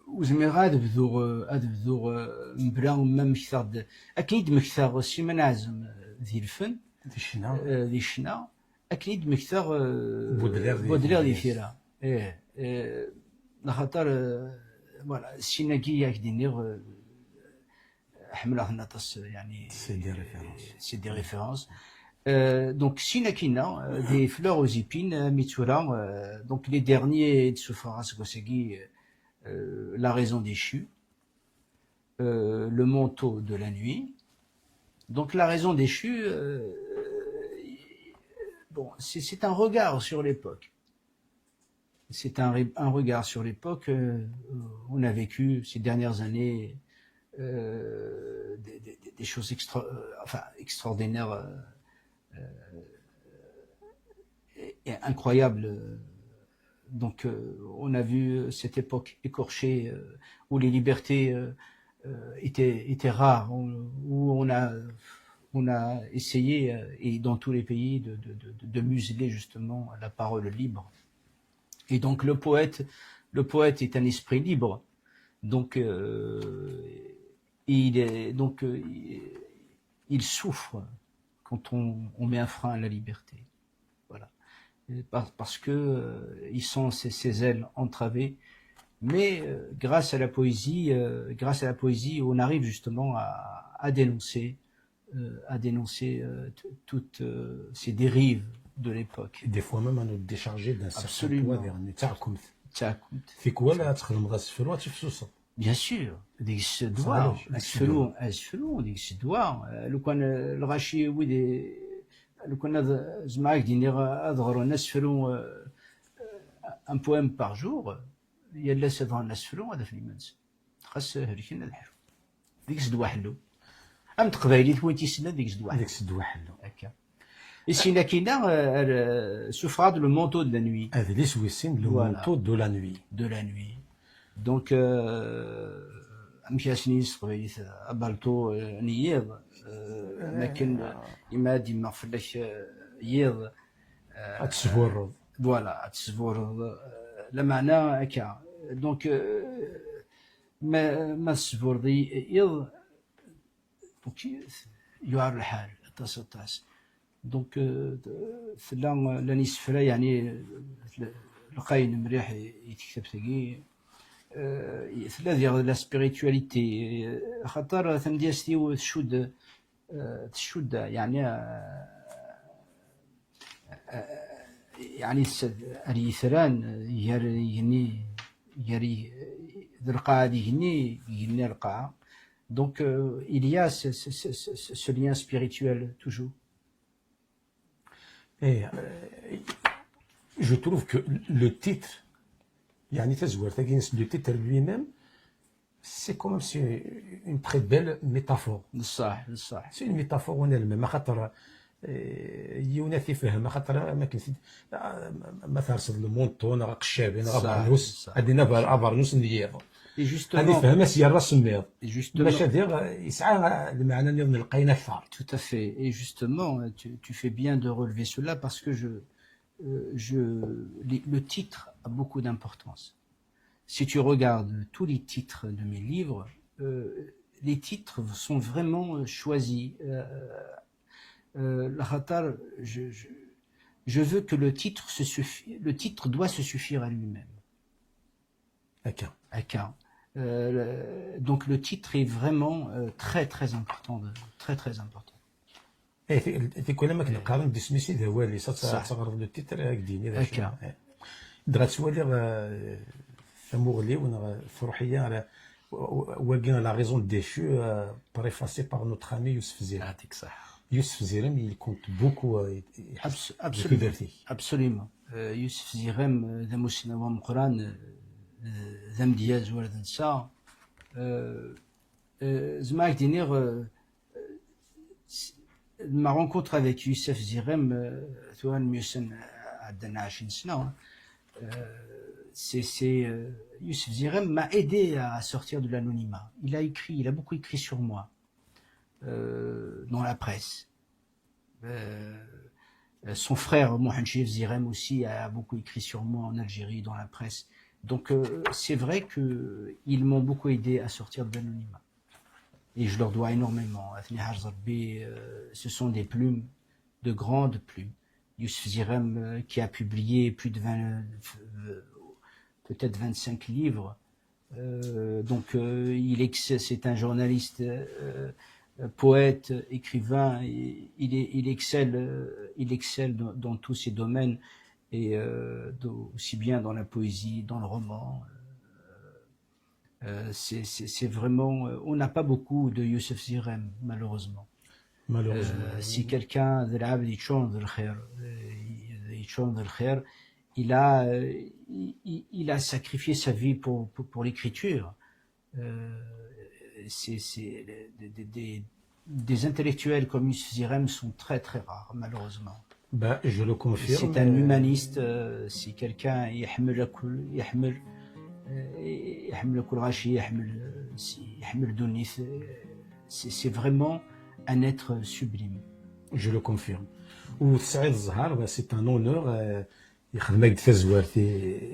ur zmireɣ ad bduɣ, euh, ad bduɣ, euh, mebla ma mmektaɣ-d. Akken i d-mmektaɣ Sliman Ɛazem, euh, di lfen, di ccna, euh, di ccna, akken i d-mmektaɣ, euh, Baudelaire di, Baudelaire di tira. Tira. Eh, eh, axaṭer, euh, voilà, sin-agi i ak-d-nniɣ, euh, ḥemmleɣ-ten aṭas, yani, c'est des références. C'est des références. Euh, donc, sin akkin, euh, des fleurs aux épines, euh, mi tura, euh, donc les derniers d Sufra aseggas-agi, euh, La raison déchue, euh, Le manteau de la nuit. Donc, La raison déchue, euh, bon, c'est, c'est un regard sur l'époque. C'est un, un regard sur l'époque. Euh, on a vécu ces dernières années euh, des, des, des, choses extra, euh, enfin, extraordinaires euh, euh, et, et incroyables. Donc, euh, on a vu cette époque écorchée euh, où les libertés euh, euh, étaient, étaient rares, où, où on a, on a essayé, euh, et dans tous les pays, de, de, de, de museler justement la parole libre. Et donc le poète, le poète est un esprit libre. Donc euh, il est, donc euh, il souffre quand on, on met un frein à la liberté. Voilà. Parce que euh, il sent ses, ses ailes entravées. Mais euh, grâce à la poésie, euh, grâce à la poésie, on arrive justement à, à dénoncer euh, à dénoncer euh, toutes euh, ces dérives de l'époque. Des fois même à nous décharger d'un certain poids. Absolument. Tikwal ad txedmeḍ asefru ad tefsuseḍ. Bien sûr, deg-s ddwa, asefru, asefru, deg-s ddwa. Lukan lɣaci wid, lukan ad zemreɣ ad k-d-iniɣ ad ɣren asefru, un poème par jour, yal ass ad ɣren asefru ad afen iman-nsen. Xas helken ad ḥlun. Deg-s ddwa ḥellu. Am teqbaylit win t-yessnen deg-s ddwa ḥellu. Deg-s ddwa ḥellu. Akka. Isin akkin-a, euh, euh, suffeɣ-d Le manteau de la nuit. Adlis wis sin, Le manteau de la nuit. De la nuit. Donc, euh, amek asen-ini s teqbaylit, abalṭu euh, n yiḍ, euh, akken ima ad d-immeɣ fell-ak euh, yiḍ, euh, ad tesburreḍ. Voilà, ad tesburreḍ. Euh, lameɛna akka. Donc, euh, ma, ma tesburreḍ i- iḍ, donc, yuɛer lḥal, aṭas, aṭas. Donc, euh, tella, llan isefra, yani, lqayen mliḥ i, i tektabt-agi. Euh, tella diɣ la spiritualité, euh, axaṭer tamedyazt-iw tcudd, euh, tcudd, yani, euh, yeɛni ar yitran gar igenni, gar d lqaɛa d igenni, igenni ar lqaɛa. Donc euh, il y a ce, ce, ce, ce, lien spirituel toujours. Et euh, je trouve que le titre, يعني تزوير تاكينس, le titre lui-même, c'est quand même c'est une très belle métaphore. بصح بصح. C'est une métaphore en elle-même, خاطر yiwen ad t-ifhem, axaṭer ma terseḍ lmunṭu neɣ aqeccabi neɣ abernus, ad d-ini abernus n yiḍ. Ad ifhem ad s-yerr asemmiḍ. Maca diɣ yesɛa lmeɛna nniḍen lqayen akter. Tout à fait. Et justement, tu, tu fais bien de relever cela parce que je, euh, je, le titre a beaucoup d'importance. Si tu regardes tous les titres de mes livres, euh, les titres sont vraiment euh, choisis. Euh, euh, je, je, je veux que le titre, se suffi, le titre doit se suffire à lui-même. Akka. Akka. Euh, donc le titre est vraiment euh, très très important, très très important. Tikwal am akken qqaren-d isem-is i d awal-is, ad teɣreḍ le titre ad k-d-yini d acu. Dɣa ttwaliɣ tamuɣli-w neɣ truḥ-iyi ara wagi, La raison déchue, préfacée par notre ami Yousef Zirem. Yousef Zirem, il compte beaucoup deg tudert-ik. Absolument. Yousef Zirem d amussnaw ameqqran, d amedyaz ur d-nsa. Zemreɣ ad k-d-iniɣ ma rencontre avec Youssef Zirem, tura myussan ɛeddan ɛecrin sna, c'est, c'est, Youssef Zirem m'a aidé à sortir de l'anonymat. Il a écrit, il a beaucoup écrit sur moi dans la presse. Son frère Mohamed Chérif Zirem aussi a beaucoup écrit sur moi en Algérie, dans la presse. Donc c'est vrai qu'ils m'ont beaucoup aidé à sortir de l'anonymat. Et je leur dois énormément. Ce sont des plumes, de grandes plumes. Youssef Zirem, euh, qui a publié plus de vingt, euh, peut-être vingt-cinq livres, Euh, donc, euh, il ex- c'est un journaliste, euh, poète, écrivain. Il, il est- il excelle, euh, il excelle dans, dans tous ces domaines, et euh, dans- aussi bien dans la poésie, dans le roman. Euh, c'est- c'est c'est vraiment. Euh, on n'a pas beaucoup de Youssef Zirem, malheureusement. Malheureusement. Euh, si quelqu'un, d lɛebd yeččuren d lxir, euh, yeččuren d lxir, il a, euh, il, il- il a sacrifié sa vie pour, pour, pour l'écriture. Euh, c'est, c'est- des, des- des- des intellectuels comme Youssef Zirem sont très, très rares, malheureusement. Ben, je le confirme. C'est un humaniste, euh, c'est quelqu'un يحمل كل يحمل آه، يحمل كل غاشي يحمل آه، يحمل ddunit. C'est c'est vraiment un être sublime. Je le confirme. U Saïd Zahar, ben, c'est un honneur. Euh, يخدم-ak-d tazwart i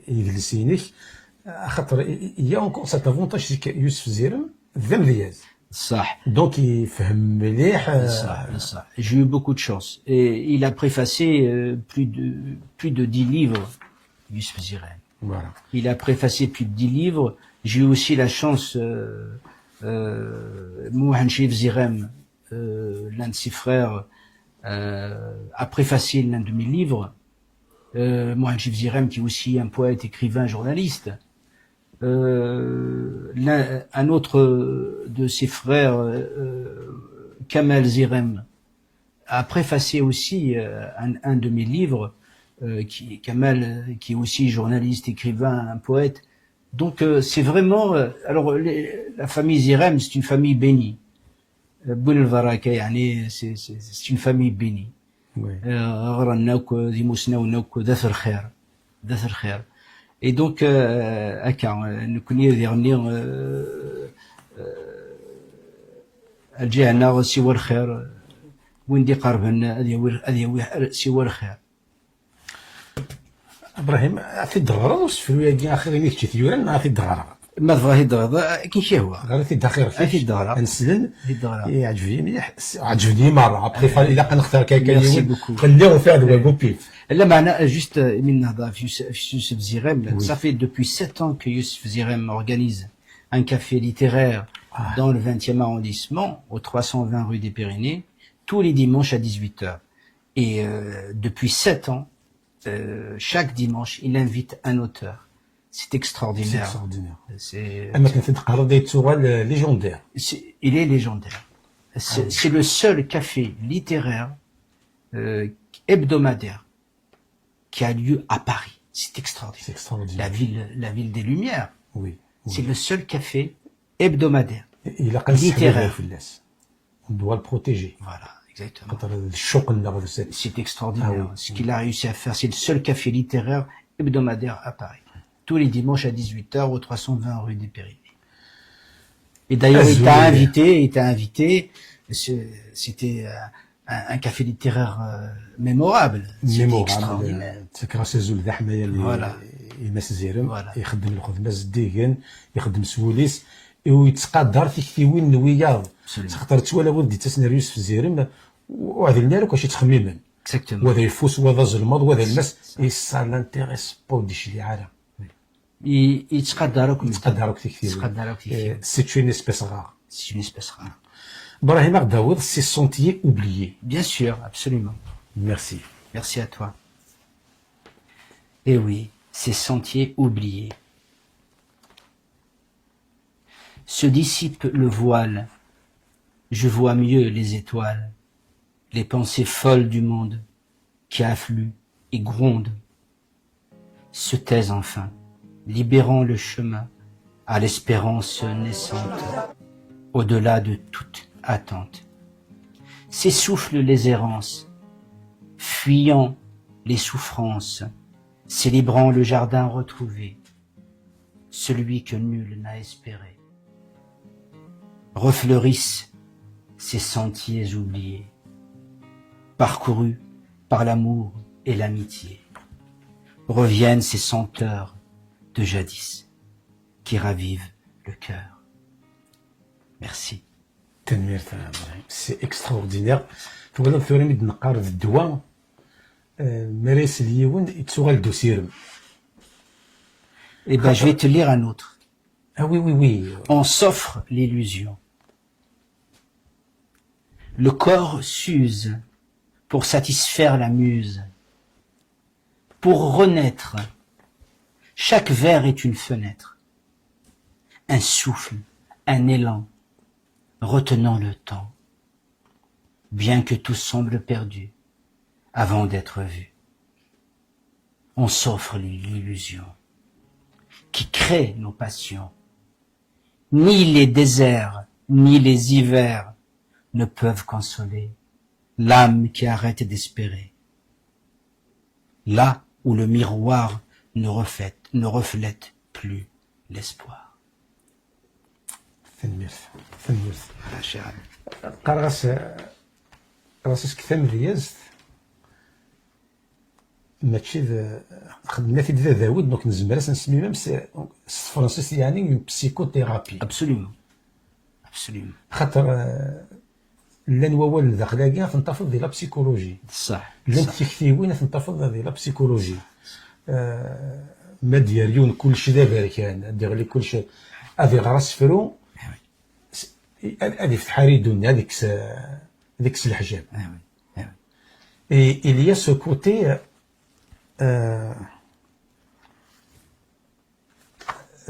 i yidles-inek. Axaṭer il y a encore cet avantage, c'est que Youssef Zirem d amedyaz. صح. Donc yefhem mliḥ. Euh, صح, صح. J'ai eu beaucoup de chance. Et il a préfacé euh, plus de, plus de dix livres, Youssef Zirem. Voilà. Il a préfacé plus de dix livres. J'ai eu aussi la chance, euh, euh, Mohamed Chérif Zirem, euh, l'un de ses frères, euh, a préfacé l'un de mes livres. Euh, Mohamed Chérif Zirem, qui est aussi un poète, écrivain, journaliste. Euh, l'un- un autre de ses frères, euh, Kamal Zirem, a préfacé aussi euh, un, un de mes livres. Euh, qui, Kamal, euh, qui est aussi journaliste, écrivain, un poète. Donc euh, c'est vraiment. Euh, alors les- la famille Zirem, c'est une famille bénie. Euh, Boun Baraka, يعني, c'est c'est- c'est une famille bénie. Oui. Euh, ɣran akk, d imusnawen akk, d at lxir. D at lxir. Et donc, euh, akka, euh, nekkni diɣenni, euh, euh, lǧiha-nneɣ siwa lxir, win d-iqerben ad yawi, ad yawi siwa lxir. Ibrahim, ad t-id-ɣreḍ usefru-agi axir imi kečč i t-yuran, neɣ ad t-id-ɣreɣ? Ma tebɣa ad t-id-ɣreḍ, akken k-yehwa. Ɣer-it-id axir. Ad t-id-ɣreɣ. Ad neslen. Ad t-id-ɣreɣ. Yeɛǧeb-iyi mliḥ. Ɛǧben-iyi merra. Après, fa- ilaq ad nextar kan kan Merci yiwen. Beaucoup. Xelli ufiɣ-d wagupif. Lameɛna, juste, euh, imi nehḍer ɣef Yus- ɣef Youssef Zirem, Oui. Ça fait depuis sept ans que Youssef Zirem organise un café littéraire Ah. Dans le vingtième arrondissement, au trois cent vingt rue des Pyrénées, tous les dimanches à dix-huit heures. Et euh, depuis sept ans, euh, chaque dimanche, il invite un auteur. C'est C'est extraordinaire. Extraordinaire. C'est- Am akken t-id-teqqareḍ, yettuɣal, euh, légendaire. c'est- il est légendaire. C'est c'est le seul café littéraire euh, hebdomadaire qui a lieu à Paris. C'est C'est extraordinaire. Extraordinaire. La ville, la ville des Lumières, Oui. Oui. C'est le seul café hebdomadaire. Ilaq ad nesseḥbiber Littéraire. Fell-as. On doit le protéger. Voilà, exactement. Xaṭer d ccuq-nneɣ d sat. C'est extraordinaire. Ah oui. Ce qu'il a réussi à faire, c'est le seul café littéraire hebdomadaire à Paris. Tous les dimanches à dix-huit heures au trois cent vingt rue des Pyrénées. Et d'ailleurs, il Azul. t'a invité, il t'a invité. C'est- C'était euh, un, un café littéraire euh, mémorable. C'était Mémorable. Extraordinaire. Ttakreɣ-as azul d aḥmayan i Voilà. i Mass Zirem. Voilà. Ixeddem lxedma zeddigen, ixeddem s wul-is, u yettqadar tiktiwin n wiyaḍ. Absolument. Xaṭer ttwalaɣ wid d-ittasen ar Yusef Zirem, ur ɛdilen ara akk acu ttxemmimen. Exactement. Wa d ayeffus, wa d azelmaḍ, wa d alemmas. Et ça l'intéresse pas, ur d-icliɛ ara. I- Yettqadar akk medden. Yettqadar akk tiktiwin. Yettqadar akk tiktiwin. Eh, c'est une espèce rare. C'est une espèce rare. Ibrahim, ad aɣ-d-tawiḍ Ces sentiers oubliés. Bien sûr, absolument. Merci. Merci à toi. Eh oui, ces sentiers oubliés. Se dissipe le voile, je vois mieux les étoiles, les pensées folles du monde qui affluent et grondent se taisent enfin, libérant le chemin à l'espérance naissante, au-delà de toute attente. S'essoufflent les errances, fuyant les souffrances, célébrant le jardin retrouvé, celui que nul n'a espéré. Refleurissent ces sentiers oubliés, parcourus par l'amour et l'amitié. Reviennent ces senteurs de jadis qui ravivent le cœur. Merci. Tanemmirt a Ibrahim. C'est extraordinaire. Twalaḍ tura mi d-neqqar d ddwa, eh, mi ara isel yiwen, yettuɣal d usirem. Eh ben, je vais te lire un autre. Ah oui, oui, oui. On s'offre l'illusion. Le corps s'use pour satisfaire la muse. Pour renaître, chaque vers est une fenêtre. Un souffle, un élan, retenant le temps, bien que tout semble perdu avant d'être vu. On s'offre l'illusion qui crée nos passions. Ni les déserts, ni les hivers ne peuvent consoler l'âme qui arrête d'espérer. Là où le miroir ne reflète, ne reflète plus l'espoir. Tanemmirt, tanemmirt. Maca. Qqareɣ-as, qqareɣ-as asektam d yazt. Mačči d xedmen-t-id d adawed, donc nezmer ad s-nsemmi même s, s tefransist, yeɛni une psychothérapie. Absolument. Absolument. Xaṭer, eh, llan wawalen daxel-agi ad ten-tafeḍ di la psychologie. Ṣṣeḥ. Llant ṣṣeḥ. Tiktiwin ad ten-tafeḍ di la psychologie. Eh, ma d-yer yiwen kullec d aberkan, ad d-iɣli kullec, ad iɣer asefru, s- ad ad ifteḥ aridun-nni, ad ikkes, ad ikkes leḥjab. Ah oui. Ah oui. Et il y a ce côté, euh,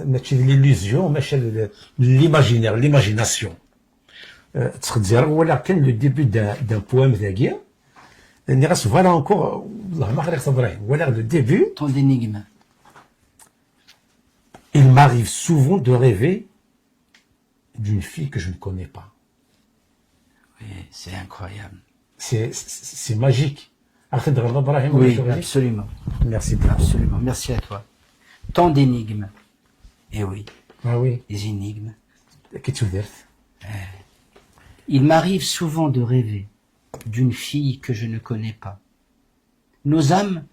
mačči d l'illusion, maca d l'imaginaire, l'imagination. Euh, ttxezzireɣ, walaɣ kan le début d'un d'un poème dagi. Nniɣ-as, voilà encore, wellah ma ɣriɣ-t, Ibrahim, walaɣ le début. Tant d'énigmes. Il m'arrive souvent de rêver d'une fille que je ne connais pas. Oui, c'est incroyable. C'est c'est- c'est magique. Arrête de regarder Ibrahim. Oui, absolument. Merci beaucoup. Absolument. Merci à toi. Tant d'énigmes. Eh oui, Ah oui. Les énigmes. Qui tu veux dire? Il m'arrive souvent de rêver d'une fille que je ne connais pas. Nos âmes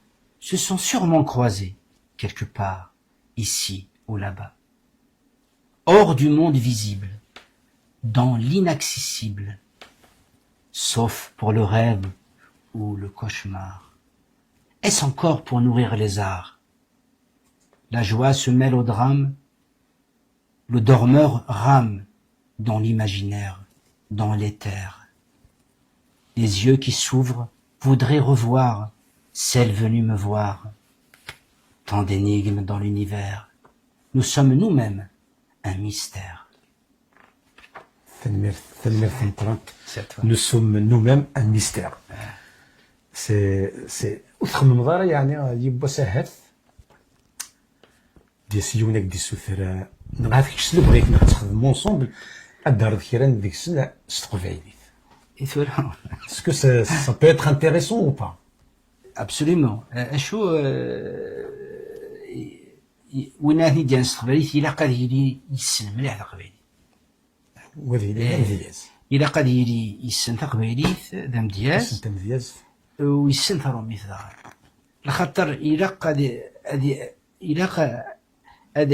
se sont sûrement croisées, quelque part, ici ou là-bas. Hors du monde visible, dans l'inaccessible, sauf pour le rêve ou le cauchemar. Est-ce encore pour nourrir les arts? La joie se mêle au drame, le dormeur rame dans l'imaginaire, dans l'éther. Les yeux qui s'ouvrent voudraient revoir celle venue me voir. Tant d'énigmes dans l'univers. Nous sommes nous-mêmes un mystère. Tanemmirt, tanemmirt meqqren. C'est à toi. Nous sommes nous-mêmes un mystère. C'est c'est ur txemmemeḍ ara, yeɛni, yiwwas ahat d-yas yiwen ad k-d-issuter, neɣ ad kečč s lebɣi-k neɣ ad txedmem ensemble, ad d-terreḍ kra n deg-sen s teqbaylit. Et tura. Est-ce que ça, ça peut être intéressant ou pas? Absolument. Euh, acu, euh, i- i- win ara t-id-yerren s teqbaylit, ilaq ad yili yessen mliḥ taqbaylit. Wa d yili d amedyaz. Ilaq ad yili yessen taqbaylit, d amedyaz, Yessen tamedyazt. U yessen taṛumit daɣen. Lxaṭer ilaq ad, ad, ilaq ad,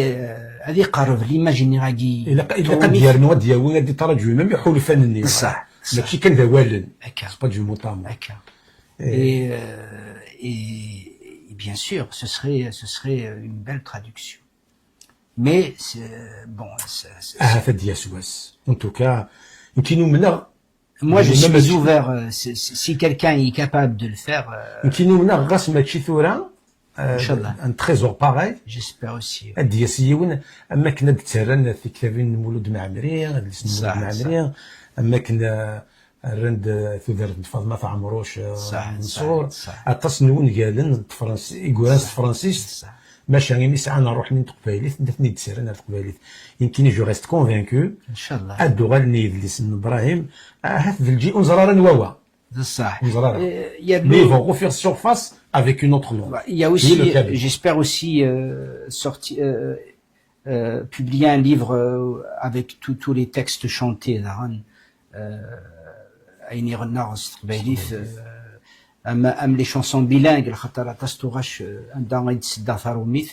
ad iqerreb l'imaginaire-agi. Ilaq ilaq ad yernu, ad d-yawi, ad d-itraǧu même iḥulfan-nni. Ṣṣeḥ, ṣṣeḥ. Mačči kan d awalen. Akka. C'est pas du mot à mot. Akka. Et, euh, et, et bien sûr, ce serait, ce serait une belle traduction. Mais, c'est- bon, c'est- c'est- Ahat ad d-yas wass. En tout cas, nekk numneɣ. Moi, je Même suis si- ouvert. Euh, si, si- si quelqu'un est capable de le faire, euh, Nekk numneɣ ɣas mačči tura, euh, Inch'Allah. Un trésor pareil. J'espère aussi. Ad d-yas yiwen, am akken ad d-ttarran tektabin n Mulud Mɛemmri, adlis n Mulud Ṣṣeḥ, Mɛemmri, am akken, euh, rran-d, euh, tudert n Faḍma Ɛemruc, euh, Ṣṣeḥ, Menṣur. ṣṣeḥ, ṣṣeḥ. Aṭas n wungalen n tefrans-, i yuran s tefransist. Ṣṣeḥ. Maca imi sɛan ṛṛuḥ-nni n teqbaylit, d nitni i d-ttarran ar teqbaylit. Nekkini, je reste convaincu, Inch'Allah. Ad d-uɣalen yidlisen n Ibrahim, ahat d lǧi ur neẓri ara anwa wa. D ṣṣeḥ. Ur neẓri ara. Euh, il y a de Mais ils l'eau- vont refaire surface avec une autre langue. Il y a Oui, aussi, le kabyle. J'espère aussi euh, sortir, euh, euh, publier un livre euh, avec tous tous les textes chantés, daɣen, euh, ayen i ɣennaɣ s teqbaylit, euh, am, am les chansons bilingues, lxaṭer aṭas tuɣac, euh, anda i d-seddaɣ taṛumit.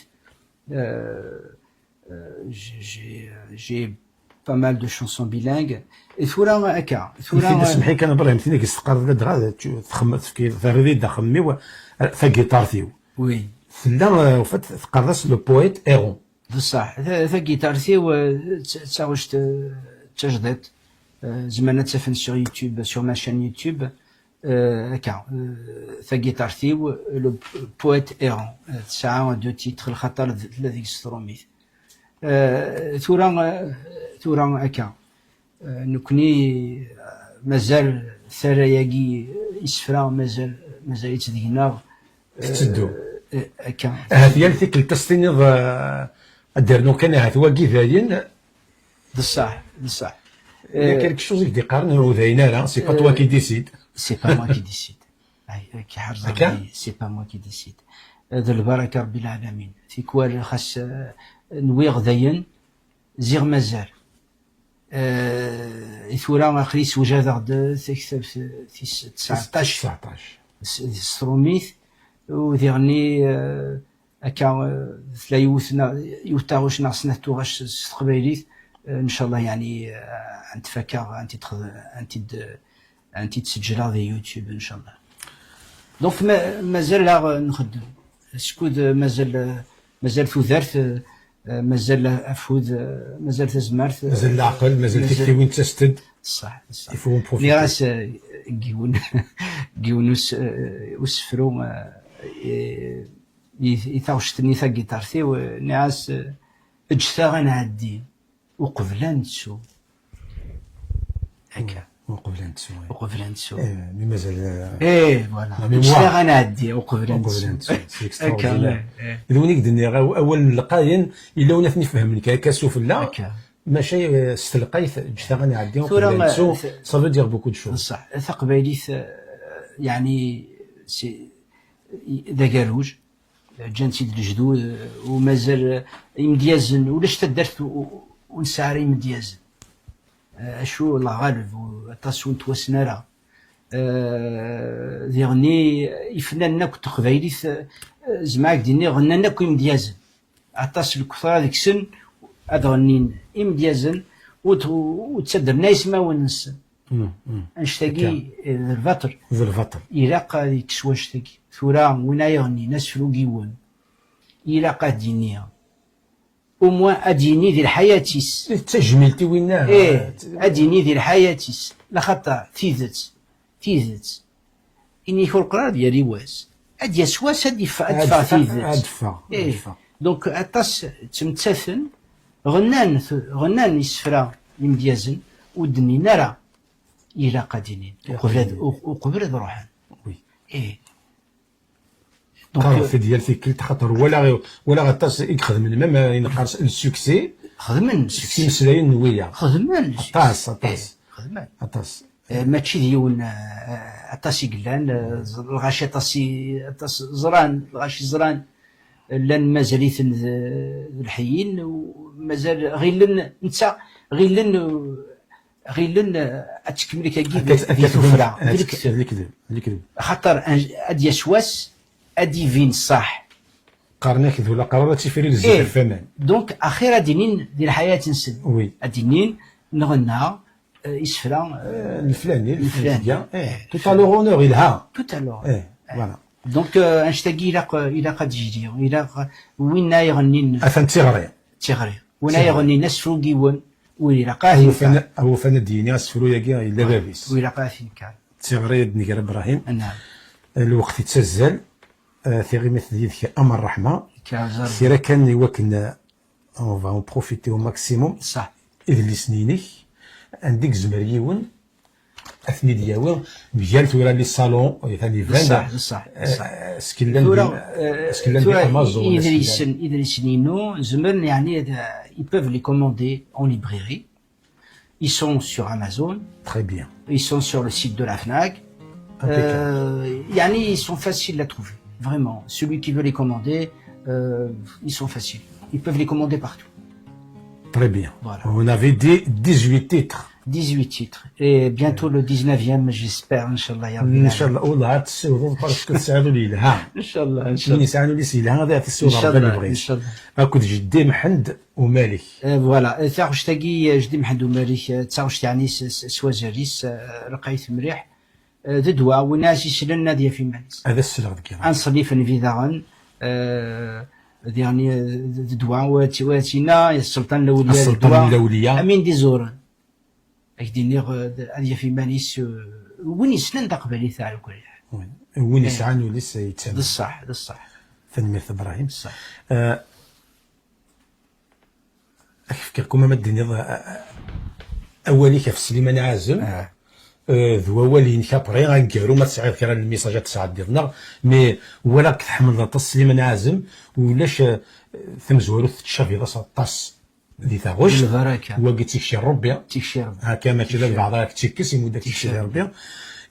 Euh, euh, j'ai j'ai, euh, j'ai pas mal de chansons bilingues. Et tura akka, tura, Tura, semmeḥ-iyi kan, Ibrahim, tin i s-teqqareḍ ladɣa, txem-, tefkiḍ, terriḍ-iyi-d axemmem-iw, tagiṭart-iw. Oui. Tella, euh, en fait, teqqareḍ-as le poète errant. Bessah, ta- tagiṭart-iw, eh, d d taɣect, eh, d tajdiṭ. Eh, zemren ad tt-afen sur YouTube, sur ma chaîne YouTube. Eh, akka, eh, tagiṭart-iw, le poète errant, eh, tesɛa deux titres, lxaṭer d- tella deg-s trumit. Eh, tura, eh, tura akka. Eh, nekkni, eh, mazal tara-agi, eh, isefra, mazal, mazal-itt deg-neɣ. Tetteddu. Eh, eh, akka. Ahat yal tikkelt ad s-tiniḍ, eh, ad d-rnuɣ kan ahat wagi dayen. D ṣṣeḥ, d ṣṣeḥ. Il y a quelque chose i k-d-iqqaren, ur dayen ara, c'est pas toi qui décide. C'est pas moi qui décide. Ay, ay, k-iḥrez Akka? Rebbi, c'est pas moi qui décide. Eh, d lbaraka Rebbi lɛalamin. Tikwal xas, eh, nwiɣ dayen, ziɣ mazal. Eh, i tura aql-i sewjadeɣ-d taktabt tis tseɛṭac. Tseɛṭac. S, s trumit, u diɣenni, eh, akka, eh, tella yiwet neɣ, yiwet taɣect neɣ snat tuɣac s, s teqbaylit, eh, ncallah, yeɛni, eh, ad n-t-fakkeɣ, ad n-t-id-, ad n-t-id-, ad n-t-id-seǧleɣ di YouTube, ncallah. Donc, ma-, mazal-aɣ nxeddem. Skud, eh, mazal, eh, mazal tudert, eh, eh, mazal afud, eh, mazal tazmert, eh, Mazal leɛqel, mazal mazal tiktiwin ttasent-d. Ṣṣeḥ, ṣṣeḥ. Il faut en profiter. Nniɣ-as, eh, deg yiwen, deg yiwen us-, eh, usefru, eh, i, i, i taɣect-nni tagiṭart-iw, eh, nniɣ-as, eh, eǧǧet-aɣ ad nɛeddi uqbel ad nettu. Akka. Uqbel ad nettu, eh. Uqbel ad nettu. Eh, mi mazal, eh, Eh, voilà. La mémoire. Eǧǧet-aɣ ad nɛeddi uqbel ad nettu. Uqbel ad nettu. C'est extraordinaire. Akka, eh, eh. D win i k-d-nniɣ, aw-, awal n lqayen, yella win ad ten-ifhem nekk akka sufella. Akka. Maca, eh, s telqayt, eǧǧet-aɣ ad nɛeddi uqbel ad nettu, eh, ça veut dire beaucoup de choses. Ṣṣeḥ, taqbaylit, eh, yeɛni, c'est, d agerruj, ǧǧan-tt-id lejdud, eh, u mazal, eh, imedyazen, ulac taddart u-, u-, ur nesɛi ara imedyazen. Eh, acu, Allah ɣaleb, u-, aṭas ur nettwassen ara. Eh, diɣenni, ifnanen akk n teqbaylit, eh, zemreɣ ad k-d-iniɣ, ɣennan akk imedyazen. Aṭas n lketṛa deg-sen ad ɣennin imedyazen, ur t-, ur ttaddren ara ismawen-nsen. Mm, mm. Annect-agi, akka, eh, d lbaṭel. D lbaṭel. Ilaq ad yekkes wannect-agi. Tura, win ara iɣennin asefru n yiwen, ilaq ad d-yini, au moins ad d-yini di lḥayat-is. D tajmilt i winna. Eh, ad d-yini di lḥayat-is. Laxaṭer, tidet, tidet. Ini-k ur qqar ara d yal i wass. Ad d-yas wass, ad d-iff-, ad Ad teffeɣ teffeɣ, tidet. Ad teffeɣ, ad Eh, teffeɣ. Donc, aṭas ttmettaten, ɣennan, ɣennan isefra imedyazen, ur d-nnin ara. Ilaq ad d-inin. Ilaq uqbel ad, ad d-inin. U-, uqbel ad ruḥen. Oui. Eh. Donc, qqareɣ-t-id yal tikkelt, xaṭer walaɣ, walaɣ aṭas i ixedmen, même, eh, i neqqar le succès. Xedmen le succès. S imeslayen n wiyaḍ. Xedmen le succès. Aṭas, aṭas. Eh, xedmen. Aṭas. Eh, mačči d yiwen, eh, aṭas i yellan, eh, ẓ-, lɣaci aṭas i, aṭas ẓran, lɣaci ẓran, llan mazal-iten d, d lḥeyyin, u mazal ɣilen, netta ɣilen, ɣilen, eh, ad tkemmel akkagi di, Akka, di akka tuffra, tban, di lekdeb. Lekdeb, lekdeb. Axaṭer an-, ad d-yas wass, ad d-ibin ṣṣeḥ. Qqaren-ak d ulaqrar ad tifrir zzit Eh, ɣef waman. Donc, axir ad d-inin di lḥayat-nsen. Oui. Ad d-inin, nɣenna, eh, isefra, eh, Eh, leflani, leflani. Leflani. Eh, tout à leur honneur, ilha. Tout à leur. Eh, voilà. Donc, eh, annect-agi ilaq, ilaq ad d-yili, ilaq win ay iɣennin. Atan d tiɣri. D tiɣri. Win ay iɣennin asefru n yiwen, ur ilaq ara ad t-yenfeɛ. Awufan ad d-yini asefru-agi yella bab-is. Ur ilaq ara ad t-yenker. D tiɣri ad d-nger Ibrahim. Naam. Lweqt yettazzal, eh, tiɣimit yid-k am ṛṛeḥma. Kra kan i wakken, eh, On va en profiter au maximum. Ṣṣeḥ. Idlisen-inek, anda i yezmer yiwen ad ten-id-yawi, mgal tura les salons, yeɛni iban, Ṣṣeḥ, ṣṣeḥ, eh, ṣṣeḥ. Skellan tura, di, eh, skellan di tura Amazon, idlisen, idlisen-inu, zemren, yeɛni, ad, ils peuvent les commander en librairie. Ils sont sur Amazon. Très bien. Ils sont sur le site de la Fnac. Impeccable. Euh, يعني, ils sont faciles à trouver, vraiment. Celui qui veut les commander, euh, ils sont faciles. Ils peuvent les commander partout. Très bien. Voilà. Vous en avez dit dix-huit titres. Dix-huit titres. Et bientôt le dix-neuvième, j'espère, Inch'Allah, ya Rabbi. Inch'Allah. Wallah, ad tessiwḍeḍ parce que tesɛiḍ ul yelha. Inch'Allah, Inch'Allah. Win yesɛan ul-is yelha, ad tessiwḍeḍ Inch'Allah, Rebbi. Inch'Allah. Akked jeddi Mḥend Umarik. Eh, voilà. Eh, taɣect-agi, eh, jeddi Mḥend Umarik, eh, d taɣect yeɛni s, s, s wazal-is, eh, lqayet mliḥ. Eh, d ddwa, win ara s-islen ad yaf iman-is. Ad as-sleɣ deg yiḍ. Ad nṣelli f nnbi daɣen, eh, Diɣen, d ddwa wa tina, sselṭan lawliya, sselṭan lawliya, amin d iẓuren. Ak-d-iniɣ, ad yaf iman-is, win yessnen taqbaylit, ɛla kulli ḥal. Win yesɛan ul-is yettamen. D ṣṣeḥ, d ṣṣeḥ. Tanemmirt a Brahim. D ṣṣeḥ. Ak-fkeɣ kuma ma d-tiniḍ awal-ik ɣef Sliman Ɛazem, d wawal-inek après, aneggaru ma tesɛiḍ kra n lmisaj ad tesɛeddiḍ neɣ, mais walaɣ-k tḥemmleḍ aṭas Sliman Ɛazem, ulac tamezwarut tettcabiḍ-as aṭas di taɣect. Lbaraka. Wagi d tikci n Rebbi. Tikci n Rebbi. Akka mačči d albeɛḍ ara k-tt-ikkes, imudd-ak tikci n Rebbi.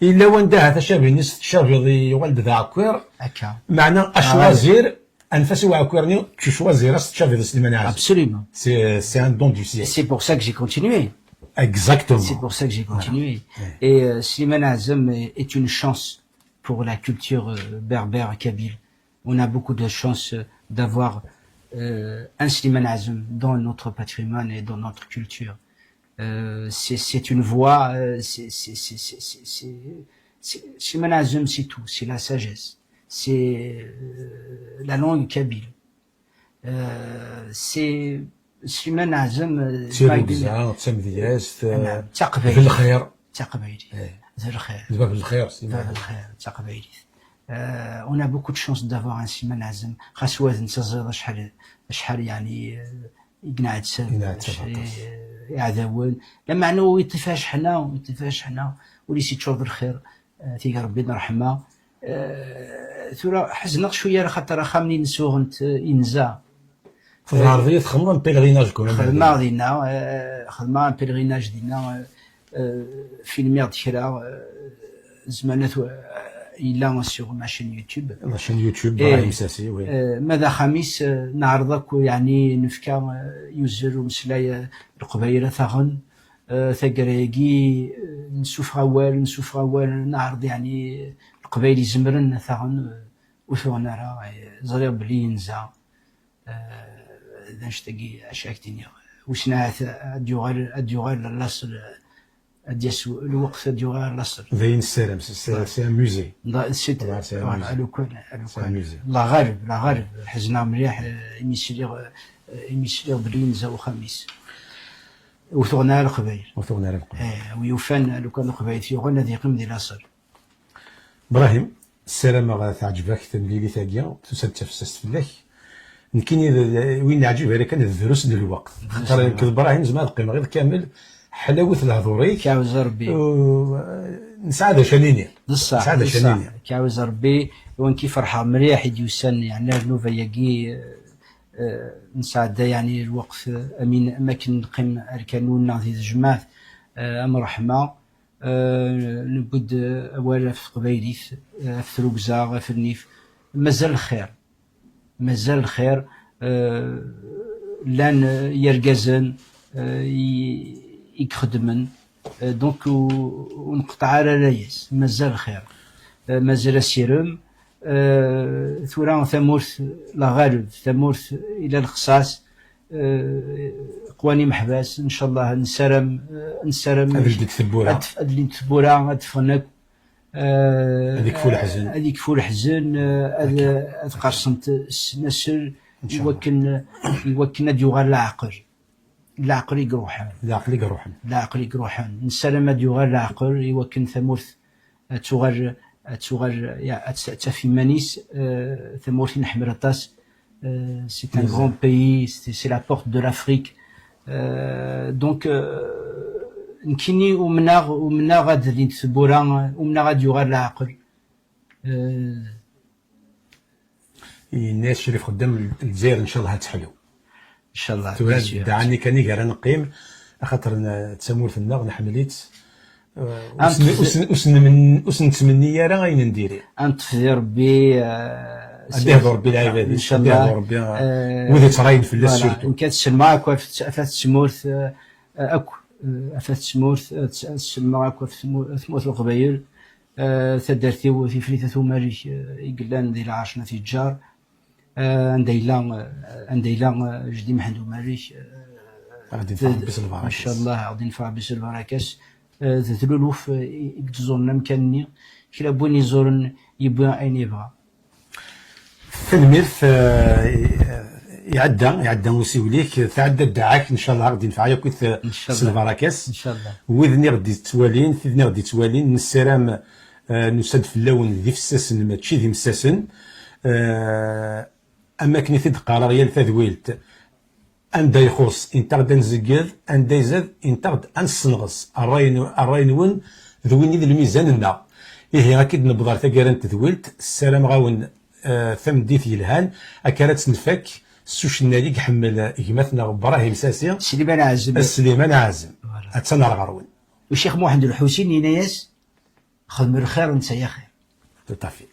Yella wanda ahat acabi-nni s tcabiḍ yuɣal-d d aɛekkiṛ. Akka. Meɛna acuazir, anef-as i uɛekkiṛ-nni, tu choisiras tcabiḍ Sliman Ɛazem. Absolument. C'est un don du ciel. C'est pour ça que j'ai continué. Exactement. C'est pour ça que j'ai continué. Et Sliman Ɛazem est une chance pour la culture berbère kabyle. On a beaucoup de chance d'avoir un Sliman Ɛazem dans notre patrimoine et dans notre culture. C'est une voix, Sliman Ɛazem, c'est tout, c'est la sagesse, c'est la langue kabyle. C'est Sliman Ɛazem, d tirrugza, d tamedyazt, d lxir. D taqbaylit. D lxir. D bab n lxir, Sliman. D bab n lxir, d taqbaylit. On a beaucoup de chance d'avoir un Sliman Ɛazem. Xas wa d netta ẓriɣ acḥal, acḥal yeɛni i yenɛettab, iɛdawen. Lameɛna ur yeṭṭif ara cceḥna, ur yeṭṭif ara cceḥna, ul-is yeččur d lxir. Tig Rebbi n ṛṛeḥma. Tura ḥezneɣ cwiya, axaṭer axxam-nni nsuɣent, inza. Tḍehreḍ-iyi txedmeḍ un pèlerinage quand même. Xedmeɣ dinna, xedmeɣ un pèlerinage dinna, filmiɣ-d kra. Zemren ad yella sur ma chaîne YouTube. Ma chaîne YouTube, Brahim Sasi, oui. Ma d axxam-is, neɛreḍ akk, yeɛni nefka, yuzzel umeslay, Leqbayel ad t-aɣen. Taggara-agi, nessufeɣ awal, nessufeɣ awal, neɛreḍ yeɛni Leqbayel izemren ad t-aɣen, ur t-uɣen ara. Ẓriɣ belli yenza. D annect-agi acu ad k-d-iniɣ. Wissen ahat ad yuɣal, ad yuɣal laṣel, ad d-yas lweqt ad yuɣal laṣel. D ayen nessaram, c'est un musée. Alukan, alukan. Llah ɣaleb, llah ɣaleb. Ḥezneɣ mliḥ, imi sliɣ, imi sliɣ belli yenza uxxam-is. Ur t-uɣen ara Leqbayel. Ur t-uɣen ara Leqbayel. Wi yufan, lukan Leqbayel t-yuɣen, ad yeqqim di laṣel. Brahim, ssarameɣ teɛǧeb-ak temlilit-agi, tusa-d d tafessast fell-ak. Nekkini d, d, win neɛǧib ara kan d drus n lweqt. Xaṭer nekk d Brahim nezmer ad qqimeɣ iḍ kamel, ḥlawet lehdur-ik. Kɛawez Rebbi. Nesɛa d acu ad nini. D ṣṣeḥ, nesɛa d acu ad nini. Kɛawez Rebbi, i wakken ferḥeɣ mliḥ i d-yusan, yeɛni ar nnuba-agi, nesɛedda yeɛni lweqt, amin, am akken neqqim ar kanun-nneɣ di tejmaɛt, am ṛṛeḥma. Newwi-d awal ɣef teqbaylit, ɣef trugza, ɣef nnif. Mazal lxir. Mazal lxir. Llan yergazen i, i ixeddmen. Donc, ur, ur nqeṭṭeɛ ara layas. Mazal lxir. Mazal asirem. Tura tamurt, llah ɣaleb, tamurt ila lexṣaṣ, qwan imeḥbas, ncallah, nessaram, nessaram ad ldint tewwura, ad, ad ldint tewwura, ad ffɣen akk, ad ikfu leḥzen, ad ikfu leḥzen, ad, ad qersent ssnasel, i wakken, i wakken ad yuɣal leɛqel. Leɛqel i iruḥen. Leɛqel i iruḥen. Leɛqel i iruḥen. Nessaram ad yuɣal leɛqel i wakken tamurt ad tuɣal, ad tuɣal, ya, ad t-, ad taf iman-is, tamurt i nḥemmel aṭas. C'est un grand pays, c'est, c'est la porte de l'Afrique. Donc, nekkini umneɣ, umneɣ ad lint tewwura, umneɣ ad yuɣal leɛqel. Yenna-yas Crif Xeddam, Lezzayer ncallah ad teḥlu. Ncallah. Tura dɛani kan i gar ad neqqim, axaṭer d tamurt-nneɣ, nḥemmel-itt. Ur s-nettmenni ara ayen n diri. Ad neṭṭef di Rebbi, ad d-ihdu Rebbi lɛibad-is, ad d-ihdu Rebbi wid ittrayen fell-as surtout. Nekk ad sellmeɣ akk ɣef tmurt, akk ɣef tmurt, ad sellmeɣ akk ɣef tmurt n Leqbayel. Taddart-iw Tifrit At Umarek, i yellan di lɛerc n At Yeǧǧar, anda yella, anda yella jeddi Mḥend Umarek, ncallah ad yenfeɛ Rebbi s lbaraka-s. D tluluf i yettẓuren amkan-nni, kra n win iẓuren yewwi ayen yebɣa. Tanemmirt. Eh, iɛedda iɛedda usiwel-ik, tɛedda ddeɛak, ncallah ad d-infeɛ yakk s lbaraka-s. Wid-nni ɣ-d-ittwalin, tid-nni ɣ-d-ittwalin, nessaram, eh, nusa-d fell-awen d ifessasen, mačči d imessasen. Eh, am akken i t-id-qqareɣ yal tadwilt, anda ixuṣ intaɣ-d ad nzegged, anda izad intaɣ-d ad nessenɣes. Ṛṛay-nwen d win i d lmizan-nneɣ. Ihi, akka i d-newweḍ ɣer taggara n tedwilt. Ssarameɣ-awen, eh, tameddit yelhan, akka ara tt-nfak s ucennay i iḥemmel gma-tneɣ Brahim Sasi. Sliman Ɛazem. Sliman Ɛazem. Attan ar ɣer-wen. U Ccix Muḥend Lḥusin yenna-yas: "Xdem lxir, netta yaxir." Tout à fait.